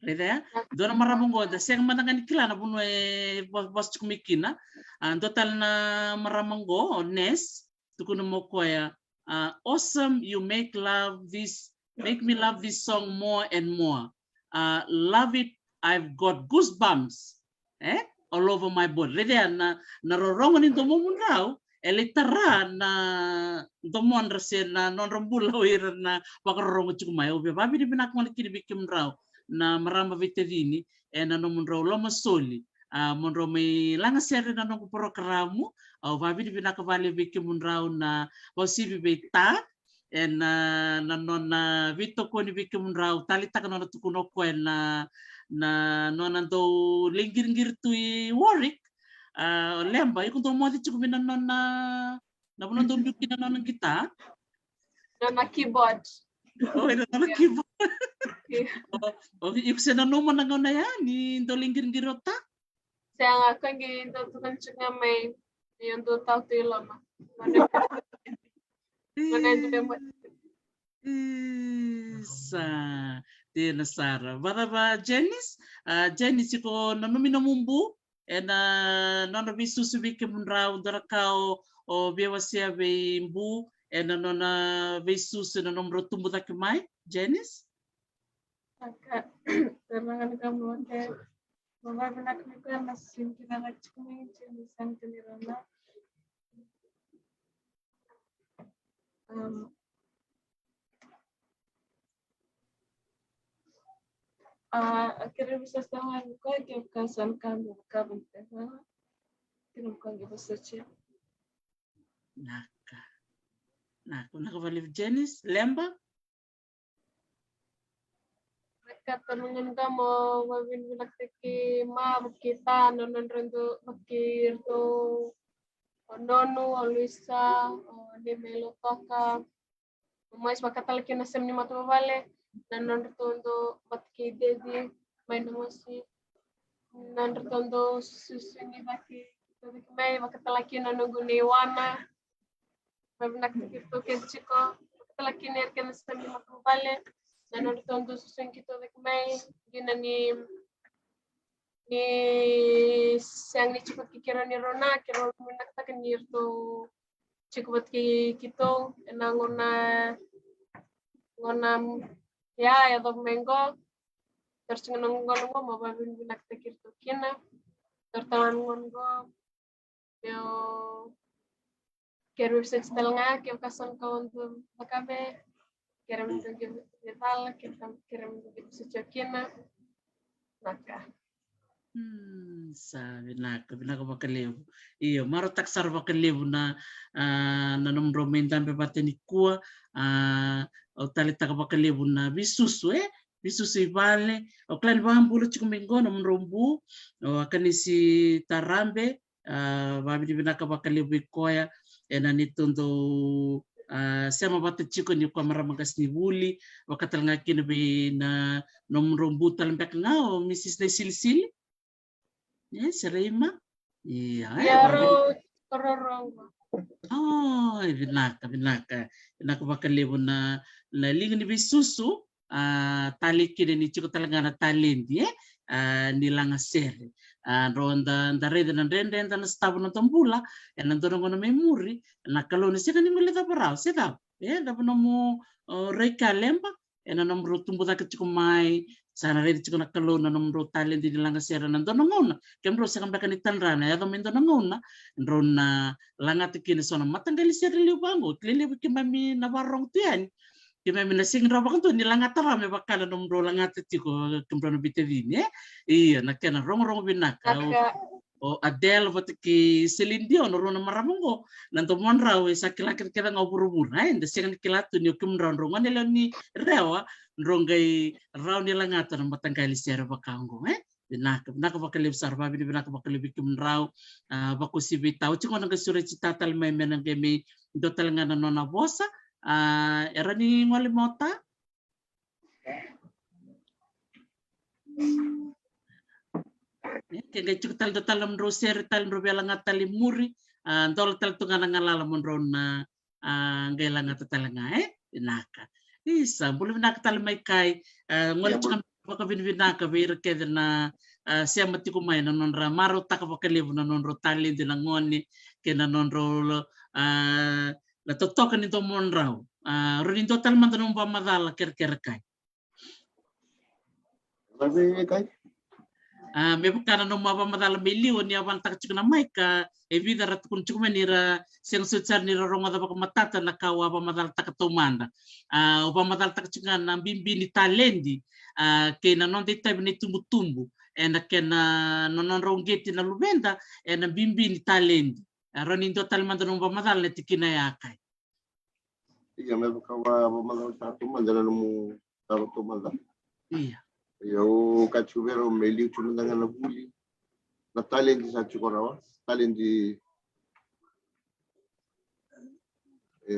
Raica ya? Dua na marama qo, da sega mada ga ni kila na vanua e va-, vosa tiko mai kina. A, dua tale na marama qo, o Nes, tukuna mai o koya, a, "Awesome, you make love this, make me love this song more and more. A, love it, I've got goosebumps." E? All over my body. Raica ya na, na rorogo ni domomudrau, e lai tara na domodra se na nodra bula o ira na vakarorogo tiko mai. Au via vakavinavinaka gona kina vei kemudrau na marama veitacini, e na nomudrau lomasoli, a, mo drau mai lagasere na noqu porokaramu. Au vakavinavinaka vakalevu vei kemudrau na vakauasivi vei Ta, e na, na nona veitokoni vei kemudrau, taleitaka nona tukuna o koya na, na nona dau lai qiriqiri tu i Warwick. A, Leba, iko dau moce tiko mai na nona, na vanua dau biu kina na nona qita. Nona keyboard. O, e na nona keyboard. Okay. O, o, iko se nanuma na gauna ya ni dau lai qiriqiri o Ta? Sega, koya qai dau tukuna tiko ga mai ni au dau tau tu i loma. Mana, mana dau lemo. Isa. Dina sara. Vacava Janice? A, Janice, iko nanumi nomu bu ena nona veisusu vei kemudrau, dua na ka o, o via wasea vei bu ena nona veisusu ena nomudrau tubu cake mai, Janice? Aka, tara ga na ka mo te. Mo vavinaka ni ka na simi kina na tiko mai Janice, sa ni kina rona. Um, a, a kere visa sa nga ni koya ke ka sa ni ka ni ka vante. Kina mo ka nge vasa che. Naka. Naka, naka vakalevu Janice. Lemba? Vinaka, tara ga na ka mo vavinavinakataki mai vei keda na nodra dau vei iratou o Nonu, o Luisa, o Neme, Lotoka, o mais vakatala kina na sema ni matavuvale, na nodratou dau vata kei Dedi mai na mosi, na nodratou dau susu ni vaki, vaki mai vakatala kina na noqu nei wana. Vavinavinakataki iratou kece tiko, vakatala kina ira kece na sema ni matavuvale, na nodratou dau susu ni keitou vaki mai, dina ni, ni sega ni tiko kei keirau ni rona, keirau vinakataka ni ratou tiko vata kei keitou ena gauna, gauna ya e yacova mai qo. Tara tiko na gauna qo mo vavinavinakataki iratou kina. Tara tale na gauna qo meu kere veivuke tale ga, kevaka sa na ka o dau cakava, kere me dau qai veivala, kere me dau qai veivuke kina. Naka. Hmm, sa vinaka, vinaka vakalevu. Io, marautaka sara vakalevu na, a, na nomudrau mai dabe vata nikua, a, au taleitaka vakalevu na veisusu, e? Veisusu i vale, au kila ni vakabula tiko mai qo nomudrau bu, o Akanisi Tarabe, a, vavinavinaka vakalevu vei koya ena neitou dau, a, sema vata tiko ni o koya marama qasenivuli, vaka tale ga kina vei na nomudrau bu tale beka ga o Misis Naisilisili. E, Seraima. Ia, e, ia, vavi- rau, rau, rau. O, e vinaka, vinaka. Vinaka vakalevu na, na liga ni veisusu. A, talei kina ni tiko tale ga na taledi, e? A, ni lagasere. A, drau da, da raica na dredre eda na sotava na noda bula ena dua na gauna mai muri, na Kalou na sega ni guilecava rawa, se cava? E, cava nomu, o, rai ka, Lemba, ena nomudrau tubu cake tiko mai, sa na raica tiko na Kalou na nomudrau taledi ni lagasere ena dua na gauna. Kemudrau sega beka ni tadra na yaco mai dua na gauna drau na lagata kina so na mataqali sere levu vaqo. Kila levu keimami na vakarorogo tu yani, keimami na sega ni rawa vakadua ni lagata rawa me vaka na nomudrau lagata tiko, kemudrau na veitacini, e? Ia, na kena rogorogo vinaka. Naka. O, o Adele vata kei Celine Dion, o rau na marama qo, na domodrau e sa kila kece kece ga o vuravura, e? Da sega ni kila tu ni o kemudrau drau gone lewe ni Rewa drau qai rawa ni lagata na mataqali sere vaka oqo, e? Vinaka, vinaka vakalevu sara, vavinavinaka vakalevu vei kemudrau. A, vakauasivi tau tiko na qai sureti ta tale mai me na qai mai dua tale ga na nona vosa. A, e rawa ni gole mai o ta? E, ke qai tiko tale dua tale nomudrau sere tale drau via lagata tale i muri. A, dola tale tu ga na galala mo drau na, a, qai lagata tale ga, e? Vinaka. Isa, bula vinaka tale mai Kai. A, gole tiko na vakavinavinaka vei ira kece na, a, sema tiko mai na nodra marautaka vakalevu na nodrau taledi na gone kei na nodrau, a, na totoka ni domodrau. A, rawa ni dua tale mada nomu vakamacala kerekere Kai. Vavei Kai. A, me vaka na nomu a vakamacala mai liu ni a vanataka tiko na maika, e vica ra tukuna tiko mai ni ra sega soti sara ni ra rogoca vakamatata na ka au a vakamacalataka taumada. A, au vakamacalataka tiko ga na bibi ni taledi, a, kei na noda itavi na itubutubu ena kena, na nodra uqeti na luveda ena bibi ni taledi. A, rawa ni dua tale mada nomu vakamacala na tikina ya Kai. Ia, me vaka au a vakamacalataka taumada na nomu cava taumada. Ia. Ia, au kaya tiko vei rau me liu tiko mada ga na vuli. Na taledi sa tiko rawa, taledi, e,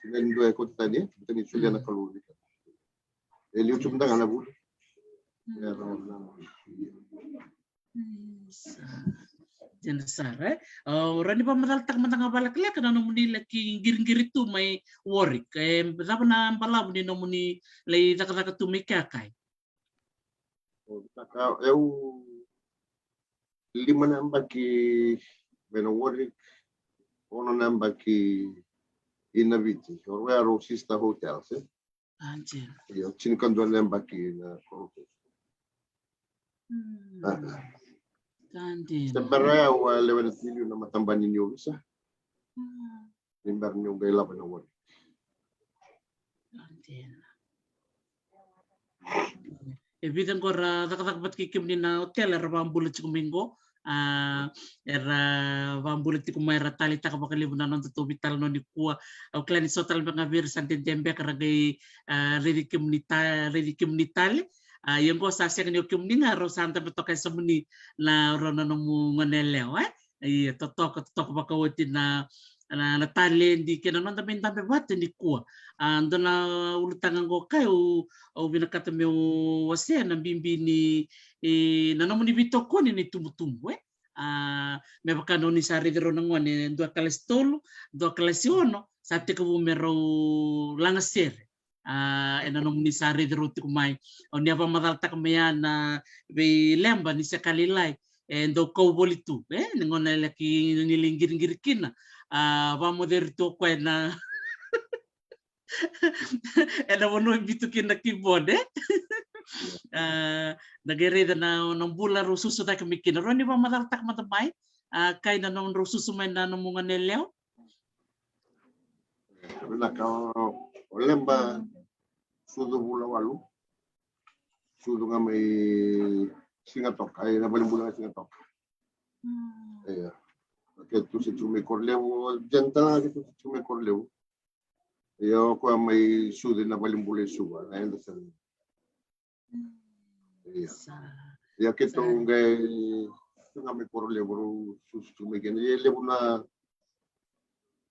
sega ni dua e kauta tani, e, kauta tani, solia na Kalou. E liu tiko mada ga na vuli. Ia, rawa na. Isa. Dina sara, e? O, rawa ni vakamacalataka mada ga vakalekaleka na nomuni laki qiriqiri tu mai Warwick. E cava na balavu ni nomuni lai cakacaka tu mai kea, Kai? O, taka, eu lima na yabaki mai na Warwick, ono na yabaki i Naviti. O rau ya rau sister hotels, e? A, dina. Io, tinikadua na yabaki na Corotage. Mm. A, a. Sa dina. Se bera ya au a lewena tiko na matabani ni ovisa. Mm. Ni bera niu qai lako mai na Warwick. Sa dina. E vica qo ra cakacaka vata kei kemuni na hotel era vakabula tiko mai qo. A, era vakabula tiko mai, era taleitaka vakalevu na nodatou veitalanoa nikua. Au kila ni so tale beka ga vei ira sa dede beka ra qai, a, raici kemuni ta-, raici kemuni tale. A, ia qo sa sega ni o kemuni ga, rau sa dabe toka e yasomuni na rau na nomu goneyalewa, e? Ia, totoka, totoka vakaoti na, na, na taledi kei na noda mai dabe vata nikua. A, dua na ulutaga qo, Kai, au, au vinakata meu wasea na bibi ni, e, na nomuni veitokoni na itubutubu, e? A, me vaka ni o ni sa raici rau na gone, dua kalasi tolu, dua kalasi ono, sa tekivu me rau lagasere. A, ena nomuni sa raici rau tiko mai. O ni a vakamacalataka mai ya na veileba ni se ka lailai e dau kau voli tu, e, ni gauna e laki ni lai qiriqiri kina. A, vakamoceri tu o koya ena, ena vanua e biu tu kina na keyboard, e? A, na qai raica na, na bula rau susu cake mai kina. Rau ni vakamacalataka mada mai, a, Kai, na nodrau susu mai na nomu goneyalewa. Vinaka. O, o Leba, sucu vula walu. Sucu ga mai Sigatoka, e, na valenibula ga Sigatoka. Mm. Ia. Keitou se tu mai Korolevu, o Jen tale ga keitou se tu mai Korolevu. Ia o koya mai sucu na valenibula i Suva, na Anderson. Ia. Sa, ia keitou sa qai tu ga mai Korolevu, rau susu mai kina. Ia levu na,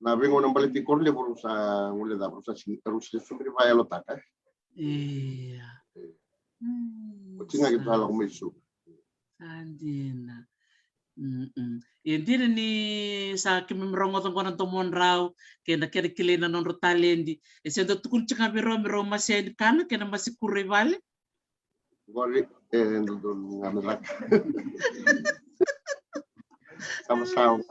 na veigauna baleti Korolevu rau sa gole cava, rau sa sega, rau sa sega ni vakayalotaka, e? Ia. Ia. Mm, oti ga keitou sa lako mai Suva. Sa dina. Mm-mm. Ia dina ni sa keimami rogoca qo na domodrau kei na kena kilai na nodrau taledi. E se dau tukuni tiko ga vei rau me rau masea ni kana kei na masikuro i vale? Qori, e, dodonu ga me caka. Savasavu.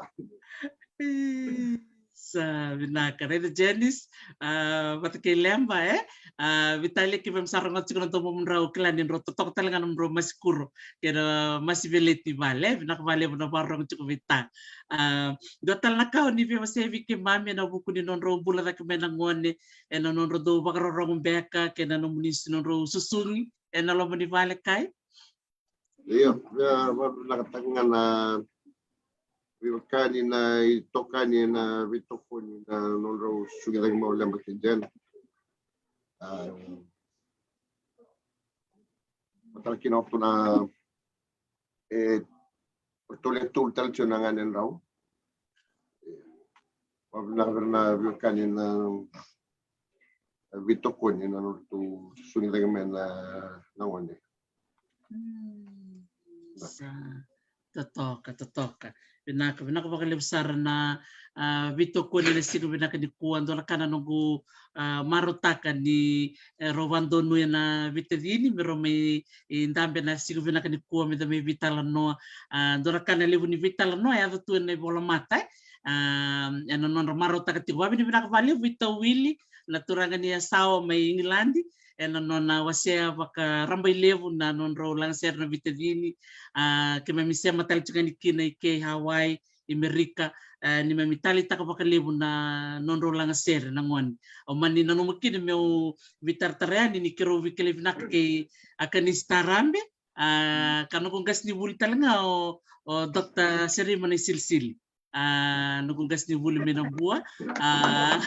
Sa vinaka, raica Janice, a, vata kei Leba, e? A, veitalia keimami sa rogoca tiko na domomudrau, kila ni drau totoka tale ga na nomudrau masikuro kei na masi veleti i vale, e? Vinaka vakalevu na vakarorogo tiko vei ta. A, dua tale na ka o ni via wasea vei keimami ena vuku ni nodrau bula cake mai na gone, ena nodrau dau vakarorogo beka kei na nomuni, nodrau susugi ena loma ni vale, Kai? Io, ia, vakavinakataka ga na veiwekani, na itokani, na veitokoni, na nodrau susugi cake mai o Leba kei Jen. A, matana kina o ratou na, e, o ratou le tolu tale tiko na ganedrau. Vakavinaka vei ira na veiwekani, na veitokoni, na nodratou susugi cake mai na, na gone. Mm, sa, totoka, totoka. Vinaka, vinaka vakalevu sara na, a, veitokoni ena siga vinaka nikua. Dua na ka na noqu, a, marautaka ni, e, rau vakadonuya na veitacini me rau mai, e, dabe ena siga vinaka nikua me da mai veitalanoa. A, dua na ka na levu ni veitalanoa e yaco tu ena ivolamata, e. A, ena nodra marautaka tiko. Vakavinavinaka vakalevu i Tauwili, na turaga ni Yasawa mai Igiladi, ena nona wasea vakarabailevu na nodrau lagasere na veitacini. A, keimami sema tale tiko yani kina i ke i Hawaii, i Merika, e, neimami taleitaka vakalevu na nodrau lagasere na gone. Au mani nanuma kina meu veitaratara yani ni keirau veikilai vinaka kei Akanisi Tarabe, a, ka noqu qasenivuli tale ga o, o Doctor Serima Naisilisili. A, noqu qasenivuli mai Nabua. A,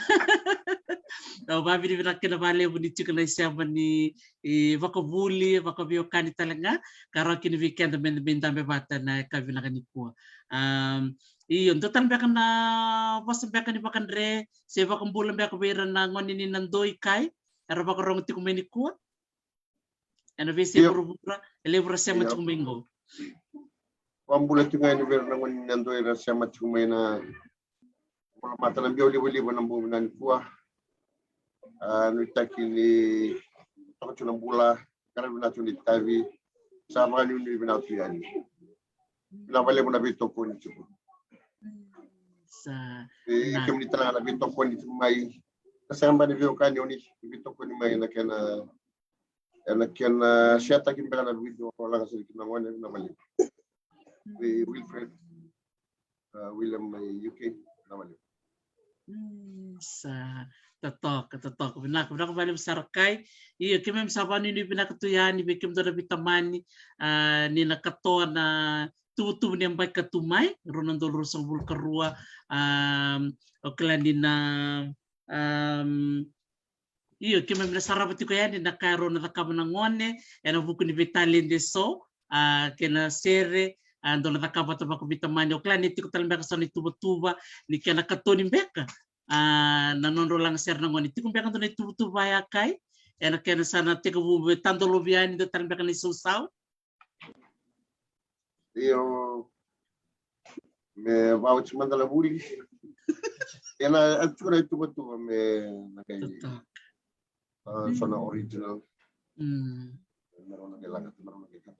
au vakavinavinaka kina vakalevu ni tiko na isema ni, e, vakavuli, vakaveiwekani tale ga, ka rawa kina vei keda me, me dabe vata ena yakavi vinaka nikua. A, io, dua tale beka na vosa beka ni vakadre se vakabula beka vei ira na gone ni Nadoi, Kai, era vakarogo tiko mai nikua ena veiyasai vuravura, e levu ra sema tiko mai qo. Vakabula tiko ga yani vei ira na gone ni Nadoi era sema tiko mai na Volamata na biau livaliva na bogi vinaka nikua. A, nuitaki ni toka tiko na bula, qaravi vinaka tiko na itavi. Sa vakanuinui vinaka tu yani. Vinaka vakalevu na veitokoni tiko. Sa e, vinaka. Kemuni tale ga na veitokoni tiko mai. Ka sega beka ni veiwekani, o ni veitokoni mai ena kena, ena kena share-taki beka na video, o lagasere kina na gone, vinaka vakalevu. Vei Wilfred, a, William mai U K, vinaka vakalevu. Mm, sa totoka, totoka. Vinaka, vinaka vakalevu sara Kai. Io, keimami sa vakanuinui vinaka tu yani vei kemudou na veitamani, a, ni na katoa na tuvatuva ni yabaki ka tu mai, rua na udolu ruasagavulu ka rua, a, o kila ni na, a, io, keimami na sarava tiko yani na ka e rau na cakava na gone ena vuku ni veitaledi eso, a, kei na sere, a, dou na cakava vata vakaveitamani. O kila ni tiko tale beka sa na ituvatuva ni kena katoni beka, a, na nodrau lagasere na gone. Tiko beka dou na ituvatuva ya Kai ena kena sa na tekivu me tadolovi yani dou tale beka na isausau. Io, me vakaoti mada na vuli. Ena, a, tiko na ituvatuva me na qai, totoka, a, so na original. Mm. Me rau na qai laga, me rau na qai laga.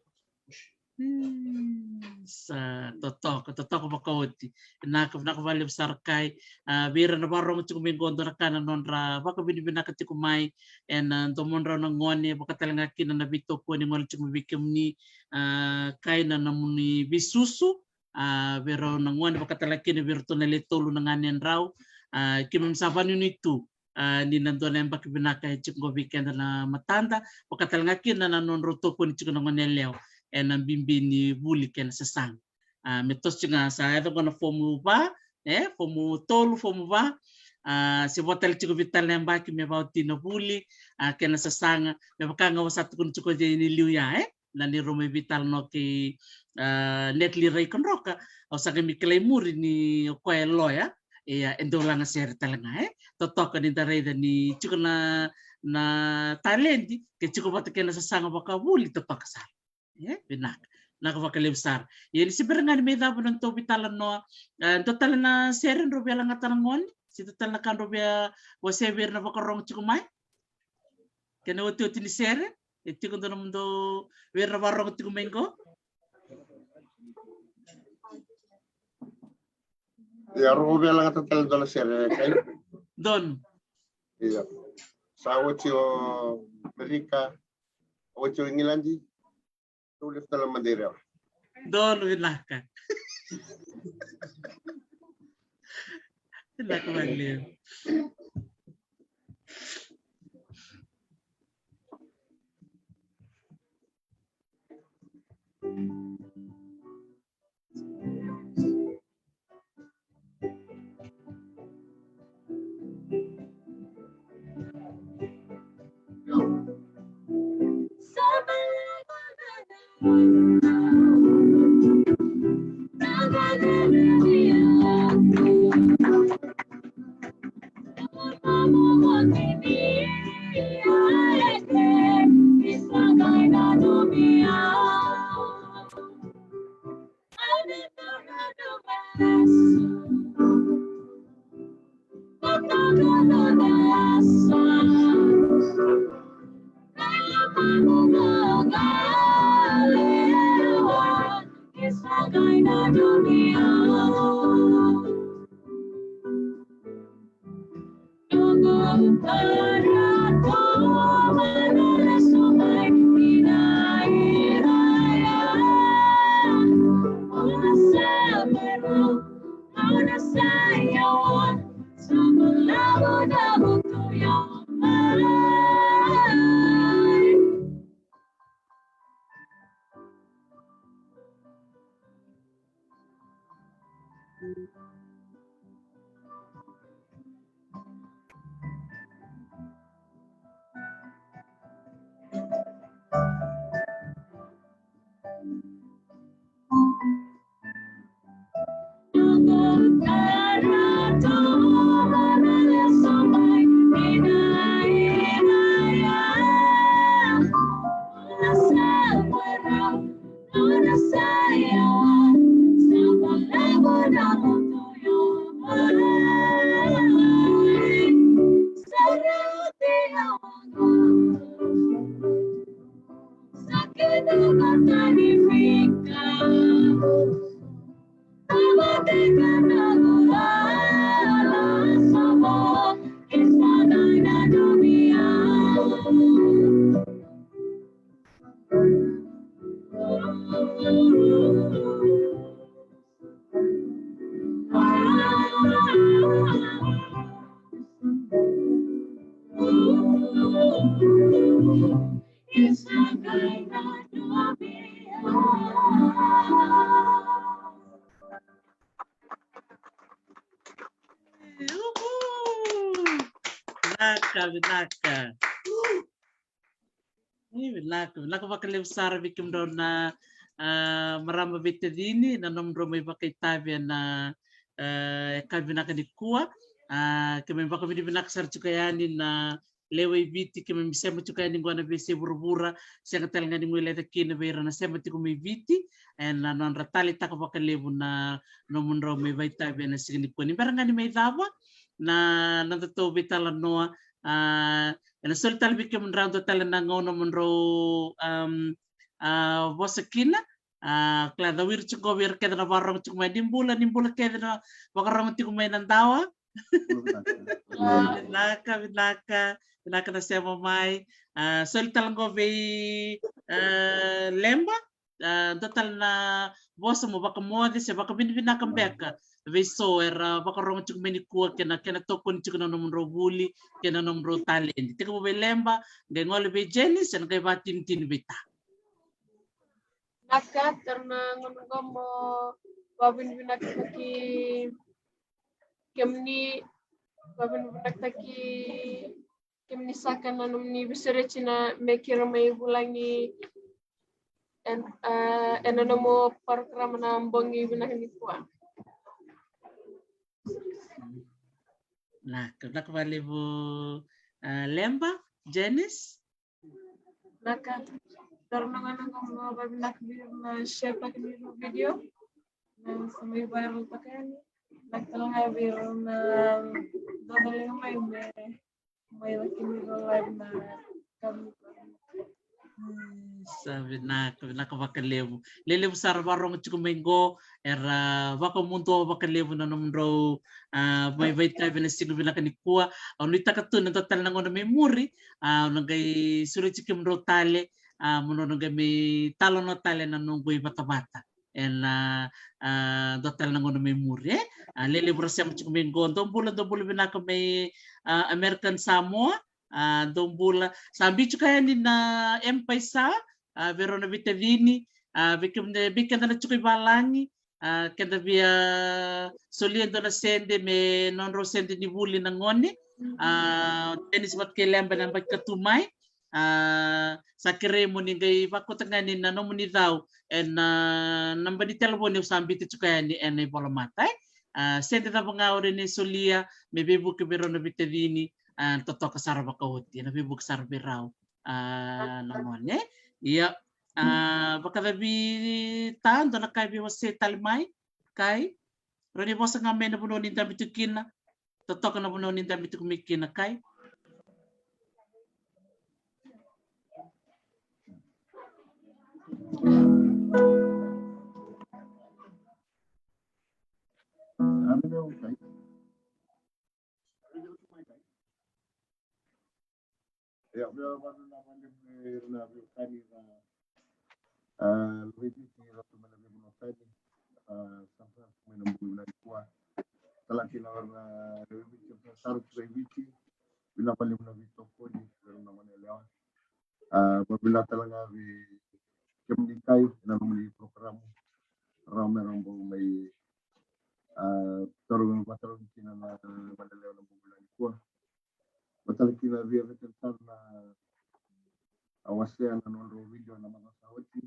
Mm, sa totoka, totoka vakaoti. Vinaka, vinaka vakalevu sara Kai. A, vei ira na vakarorogo tiko mai qo, dua na ka na nodra vakavinavinaka tiko mai ena, a, domodrau na gone, vakatalega kina na veitokoni gole tiko mai vei kemuni, a, Kai, na nomuni veisusu, a, vei rau na gone, vakatalega kina vei iratou na le tolu na ganedrau. A, keimami sa vakanuinui tu, a, ni na dua na yabaki vinaka e tiko qo vei keda na matada, vakatalega kina na nodrau tokoni tiko na gone yalewa ena bibi ni vuli kei na sasaga. A, me toso tiko ga, sa yaco qo na fomu va, e, fomu tolu, fomu va, a, se vo tale tiko vei tale na yabaki me vakaoti na vuli, a, kei na sasaga, me vaka ga au sa tukuna tiko ni liu ya, e, na ni rau mai veitalanoa kei, a, Natalie Raikadroka, au sa qai mai kilai muri ni o koya e loya, ia, e dau lagasere tale ga, e. Totoka ni da raica ni tiko na, na taledi, ke tiko vata kei na sasaga vakavuli, totoka sara. E, vinaka. Vinaka vakalevu sara. Ia ni se bera ga ni mai cava na nodatou veitalanoa, e, dua tale na sere drau via lagata na gone, se dua tale na ka drau via wasea vei ira na vakarorogo tiko mai. Kena otioti ni sere, e tiko dua na nomudou vei ira na vakarorogo tiko mai qo. Ia, rau via lagata tale dua na sere, Kai? Donu. Ia. Sa oti o Amerika, oti o Igiladi, tou lesu tale Madeira. Donu, vinaka. Vinaka vakalevu. Uhul! Vinaka, vinaka. Ni vinaka, vinaka vakalevu sara vei kemudrau na, ah, marama veitacini, na nomudrau mai vakaitavi ena, ah, yakavi vinaka nikua. Ah, keimami vakavinavinaka sara tiko yani na lewe i Viti, keimami sema tiko yani qo na veiyasai vuravura, sega tale ga ni guileca kina vei ira na sema tiko mai Viti, ena nodra taleitaka vakalevu na nomudrau mai vakaitavi ena siga nikua. Ni bera ga ni mai cava na, na nodatou veitalanoa, ah, ena soli tale vei kemudrau dua tale na gauna mo drau, am, ah, vosa kina. Ah, kila, cau ira tiko qo vei ira kece na vakarorogo tiko mai, ni bula, ni bula kece na vakarorogo tiko mai na dawa. Vinaka, vinaka, vinaka na sema mai. Ah, soli tale qo vei, ah, Leba, ah, dua tale na vosa mo vakamoce se vakavinavinaka beka vei so era vakarorogo tiko mai nikua, kei na, kei na tokoni tiko na nomudrau vuli, kei na nomudrau taledi. Tekivu vei Leba, qai gole vei Janice, ena qai vakatinitini vei Ta. Vinaka, taura na gauna qo mo vakavinavinakataki kemuni, vakavinavinakataki kemuni saka na nomuni veisureti na me keirau mai vulagi en, ah, ena nomu parokaramu na bogi vinaka nikua. Vinaka, vinaka vakalevu, ah, Leba. Janice? Vinaka, taura na gauna qo mo vakavinavinakataki vei ira na share-taka ni nomu video. Na sa mai viral-taka yani. Vinaka tale ga vei ira na dodoliga mai me mai laki ni ira live na kami. Mm, sa vinaka, vinaka vakalevu. Lelevu sara vakarorogo tiko mai qo, era vakamuduo vakalevu na nomudrau, ah, mai vakaitavi ena siga vinaka nikua. Au nuitaka tu na dua tale na gauna mai muri, ah, au na qai sureti kemudrau tale, ah, mo drau na qai mai talanoa tale ena noqu ivatavata ena, ah, dua tale na gauna mai muri, e? Ah, lelevu ra sema tiko mai qo, dou bula, dou bula vinaka mai, ah, American Samoa. Ah, dou bula. Sa biu tiko yani na M Paisa, ah, vei rau na veitacini, ah, vei keda, vei keda na tiko i valagi, ah, keda via solia e dua na sede me nodrau sede ni vuli na gone. Ah, Janice vata kei Leba na yabaki ka tu mai. Ah, sa kerei mo ni qai vakauta ga yani na nomuni cau ena, ah, naba ni talevoni au sa biuta tiko yani ena ivolamata, e? Ah, sede cava ga o rawa ni solia me veivuke vei rau na veitacini, ah, totoka sara vakaoti, ena veivuke sara vei rau, ah, na gone. Ia, ah, vakacavi Ta, dua na ka e veiwasei tale mai, kai? Rawa ni vosa ga mai na vanua ni dabe tu kina. Totoka na vanua ni dabe tiko mai kina, kai? Ia, via vata na vale me na via kani na, ah, Viti, vata me na via kani, ah, San Francisco me na bula na kua. Talaki na vara na Viti, San Francisco Viti, vina vale na Viti tokoni, vina na mane lewa. Ah, vavina tala ga vei kemuni kai, na nomuni program. Rau me rau bau mai, ah, toro me vataro kina na mane lewa na bula na kua. Matala kina via vete tana na wasea na nodrau video na maca sa oti.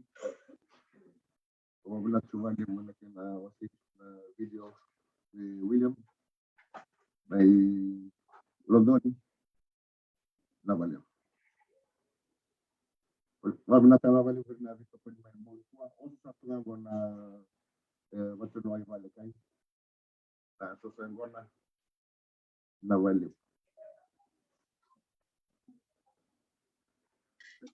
Vavinavinaka tu vakalevu na kena wasea na video vei William mai Lodoni. Na valevu. Vavinavinaka vakalevu na veitokoni mai Moikua. Oso sa tu ga qo na, e, vatunuwai vale kai. Na soso e qo na. Na valevu.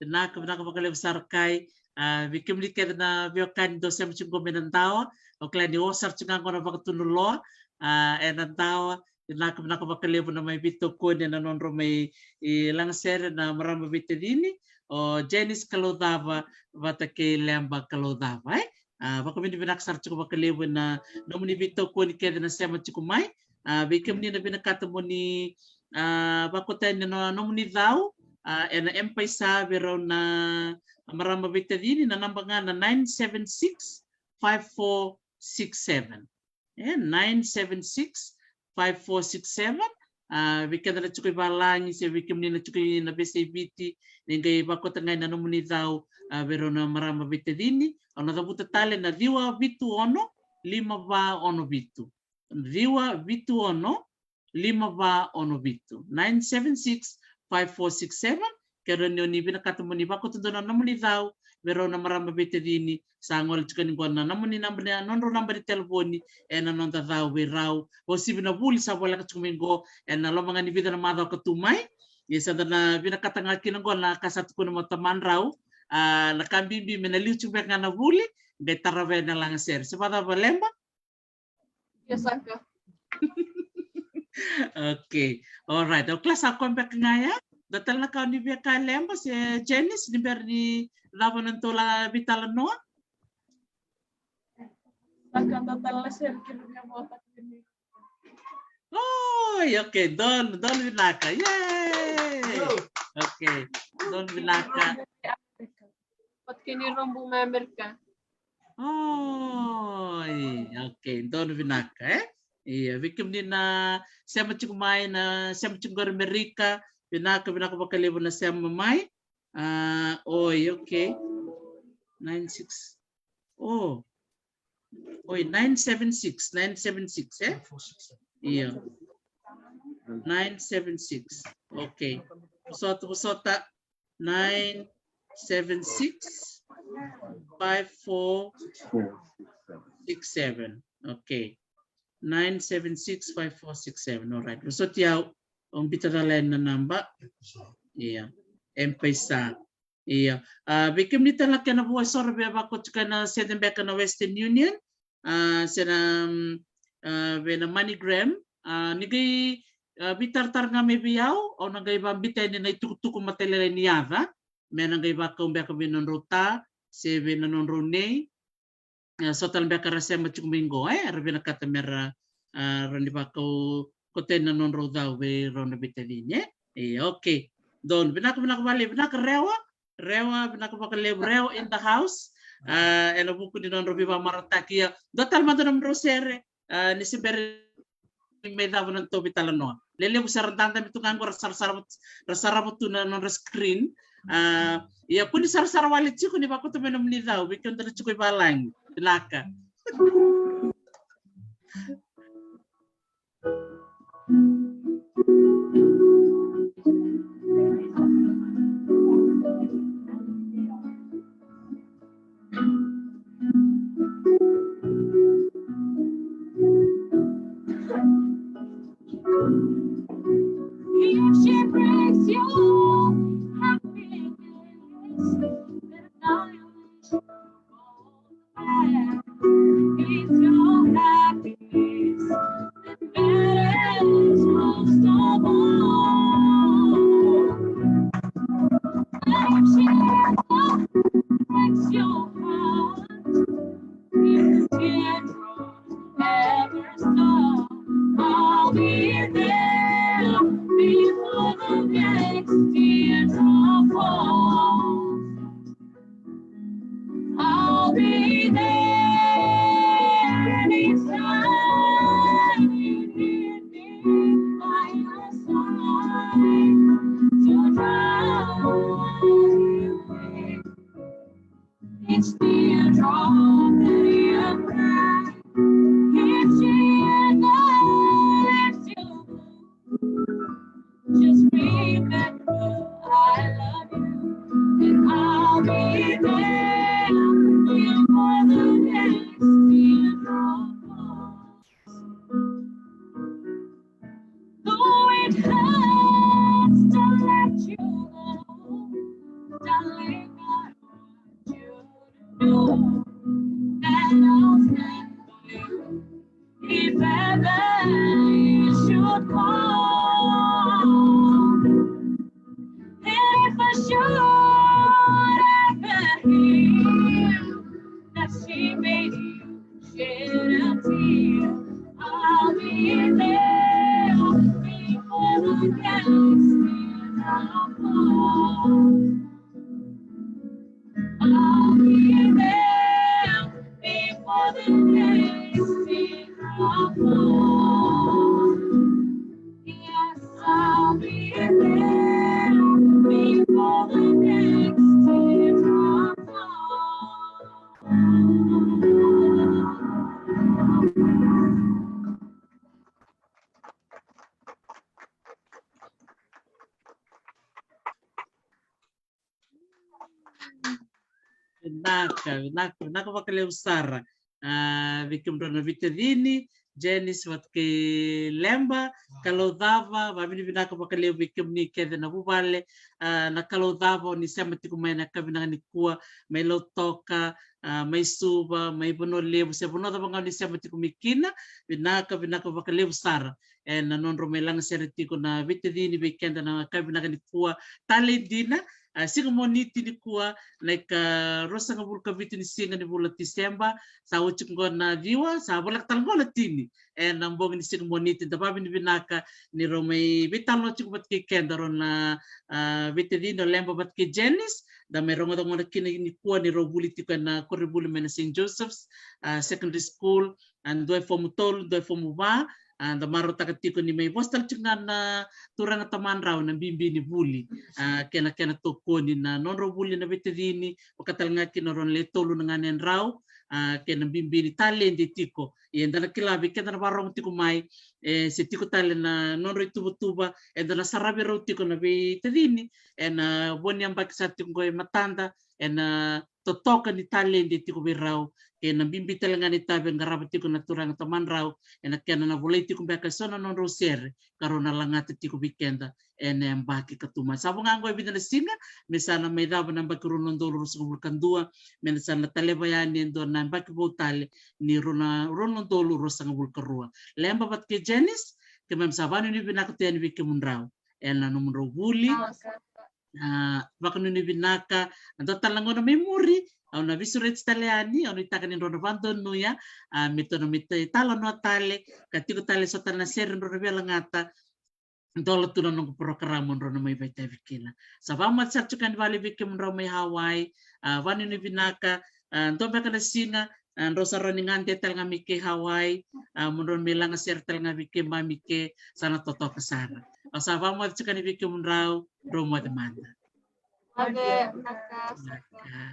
Vinaka, vinaka vakalevu sara kai. A, vei kemuni kece na veiwekani dou sema tiko qo mai Nadawa, o kila ni o sara tiko ga qo na vakatunuloa, a, e Nadawa, vinaka, vinaka vakalevu na mai veitokoni ena nodrau mai, e, lagasere na marama veitacini, o Janice Kaloucava vata kei Leba Kaloucava, e? A, vakavinavinaka sara tiko vakalevu ena nomuni veitokoni kece na sema tiko mai. A, vei kemuni na vinakata mo ni, a, vakota yani na nomuni cau, a, ena M-PAiSA vei rau na marama veitacini, na naba ga na nine seven six five four six seven. E, nine seven six five four six seven. A, vei keda na tiko i valagi se vei kemuni na tiko i na veiyasai Viti, ni qai vakota ga ina nomuni cau, a, vei rau na marama veitacini. Au na cavuta tale na ciwa vitu ono lima va ono vitu. Ciwa vitu ono lima va ono vitu, nine seven six five four six seven. Ke rawa ni o ni vinakata mo ni vakota dua na nomuni cau vei rau na marama veitacini, sa gole tiko yani qo na nomuni naba, na nodrau naba ni telefoni ena noda cau vei rau. Uasivi na vuli sa voleka tiko mai qo ena loma ga ni vica na macawa ka tu mai. Ia sa da na vinakata ga kina qo na ka sa tukuna mai o tamadrau, a, na ka bibi me na liu tiko beka ga na vuli, qai tarava ena lagasere. Se vakacava, Leba? Ia saka. Okay. All right. O kila sa koya beka ga ya. Dua tale na ka o ni via kaya, Leba se Janice, ni bera ni cava na nodatou veitalanoa? Saka, dua tale na sere kina via vota kina. Oi, okay. Donu, donu vinaka. Yay! Okay. Donu vinaka. Vata kei ni Rombu mai Amerika. Oi, okay, donu vinaka, e? Ia, vei kemuni na sema tiko mai, na sema tiko qori Amerika, vinaka, vinaka vakalevu na sema mai. A, oi, okay. Nine six. O. Oi, nine seven six, nine seven six, e? Ia. Nine seven six. Okay. Vosota, vosota. Nine seven six five four six seven. Okay. Nine seven six five four six seven. All right. Vosoti au, au biuta cala yani na naba. Ia. M-PAiSA. Ia. A, vei kemuni tale na kena vua e so era via vakoti koya na sede beka na Western Union, a, se na, mm, a, vei na MoneyGram, a, ni qai, a, veitaratara ga mai vei au, au na qai vabiuta yani na itukutuku matailalai ni yaca, me na qai vakau beka vei nodrau ta, se vei na nodrau nei, e, so tale beka era sema tiko mai qo, e, era vinakata me ra, a, rawa ni vakau, kauta yani na nodrau cau vei rau na veitacini, e. E, okay. Donu, vinaka, vinaka vakalevu, vinaka Rewa, Rewa, vinaka vakalevu, Rewa in the house. A, ena vuku ni nodrau veivakamarataki, ia. Dua tale mada nomudrau sere, a, ni se bera ni mai cava na nodatou veitalanoa. Lelevu sa ra dadabe tu ga qo, ra sarasara, ra sarava tu na nodra screen. A, ia ko ni sarasara wale tiko ni vakauta mai nomuni cau, vei keda na tiko i valagi. Vinaka. If she brings you happiness, then I wish you all the best. It's your happiness that matters most of all. If she breaks your heart, if the teardrops ever stop, I'll be there before the next teardrop falls. I'll be there anytime you need me by your side to dry away each teardrop that you cry. If she ever lets you go, just remember I love you, and I'll be there before the next teardrop falls. Though it hurts to let you go, darling, I want you She made you shed a tear. I'll be there before the gates in the fall. I'll be there before the gates in the fall. Yes, I'll be there before the next teardrop falls. Vinaka, vinaka, vinaka vakalevu sara. A, vei kemudrau na veitacini, Janice vata kei Leba, Kalou cava, vavinavinaka vakalevu vei kemuni kece na vuvale, a, na Kalou cava, o ni sema tiko mai na ka vinaka nikua, mai Lautoka, a, mai Suva, mai Vanua Levu, se vanua cava ga o ni sema tiko mai kina, vinaka, vinaka vakalevu sara. E na nodrau mai laga sere tiko na veitacini vei keda na ka vinaka nikua, tale dina, a, siga Moniti nikua, na ika ruasagavulu ka vitu ni siga ni vula Tiseba, sa oti qo na ciwa, sa voleka tale qo na tini. E na bogi ni siga Moniti, da vavinavinaka ni rau mai veitalanoa tiko vata kei keda rau na, a, veitacini o Leba vata kei Janice, da mai rogoca gona kina nikua ni rau vuli tiko e na koronivuli mai na Saint Joseph's, a, Secondary School, a, dua e fomu tolu, dua e fomu va, a, da marautaka tiko ni mai vosa tale tiko ga na turaga tamadrau na bibi ni vuli, a, kei na kena tokoni na nodrau vuli na veitacini, vaka tale ga kina rau na le tolu na ganedrau, a, kei na bibi ni taledi tiko. Ia eda na kila vei keda na varogo tiko mai, e, se tiko tale na nodrau ituvatuva, eda na saravi rau tiko na veitacini, e na vo ni yabaki sa tiko qo e matada, e na totoka ni taledi e tiko vei rau, kei na bibi tale ga ni tavi e qarava tiko na turaga tamadrau, e na kena na volai tiko beka e so na nodrau sere, ka rau na lagata tiko vei keda, e na yabaki ka tu mai. Sa vo ga qo e vica na siga, me sa na mai cava na yabaki rua na udolu ruasagavulu ka dua, me na sa na taleva yani e dua na yabaki vou tale, ni rua na, rua na udolu ruasagavulu ka rua. Leba vata kei Janice, keimami sa vakanuinui vinaka tu yani vei kemudrau. E na nomudrau vuli. A, vakanuinui vinaka, a dua tale na gauna mai muri, au na veisureti tale yani, au nuitaka ni drau na vakadonuya, a, me tou na mai ta-, talanoa tale, ka tiko tale so tale na sere drau na via lagata, dola tu na noqu porokaramu drau na mai vakaitavi kina. Sa vakamoce sara tiko yani vale vei kemudrau mai Hawaii, a, vakanuinui vinaka, a, dua beka na siga, a, drau sa rawa ni gade tale ga mai kei Hawaii, a, mo drau mai laga sere tale ga vei keimami ke, sa na totoka sara. Au sa vakamoce tiko yani vei kemudrau, drau moce mada. Moce, vinaka. Vinaka,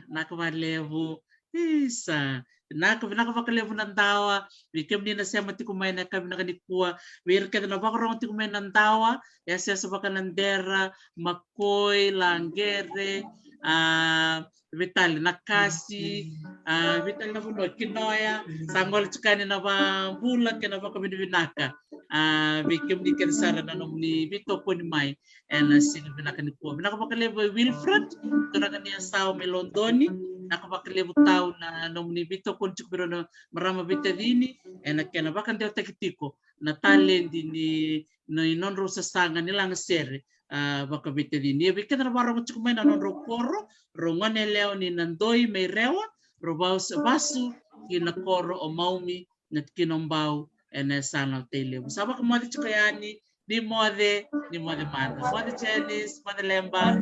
vinaka vakalevu. Isa, vinaka, vinaka vakalevu na dawa. Vei kemuni na sema tiko mai na ka vinaka nikua. Vei ira kece na vakarogo tiko mai na dawa, e yasayasa vaka Nadera, Makoi, Laqere, a, vei tale Nakasi, a, vei tale na vanua Kinoya, sa gole tiko yani na vakabula kei na vakavinavinaka, a, vei kemuni kece sara na nomuni veitokoni mai e na siga vinaka nikua. Vinaka vakalevu e Wilfred, turaga ni Asau mai Lodoni, vinaka vakalevu tau na nomuni veitokoni tiko vei rau na marama veitacini, e na kena vakadewataki tiko na taledi ni, ni nodrau sasaga ni laga sere, a, vakaveitacini. Ia vei keda na vakarogo tiko mai na nodrau koro, rau gone yalewa ni Nadoi mai Rewa, rau vasu, vasu ki na koro o Maumi, na tikina o Bau, e na yasana o Tailevu. Sa vakamoce tiko yani, ni moce, ni moce mada. Moce Janice, moce Leba.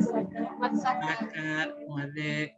Vinaka, moce.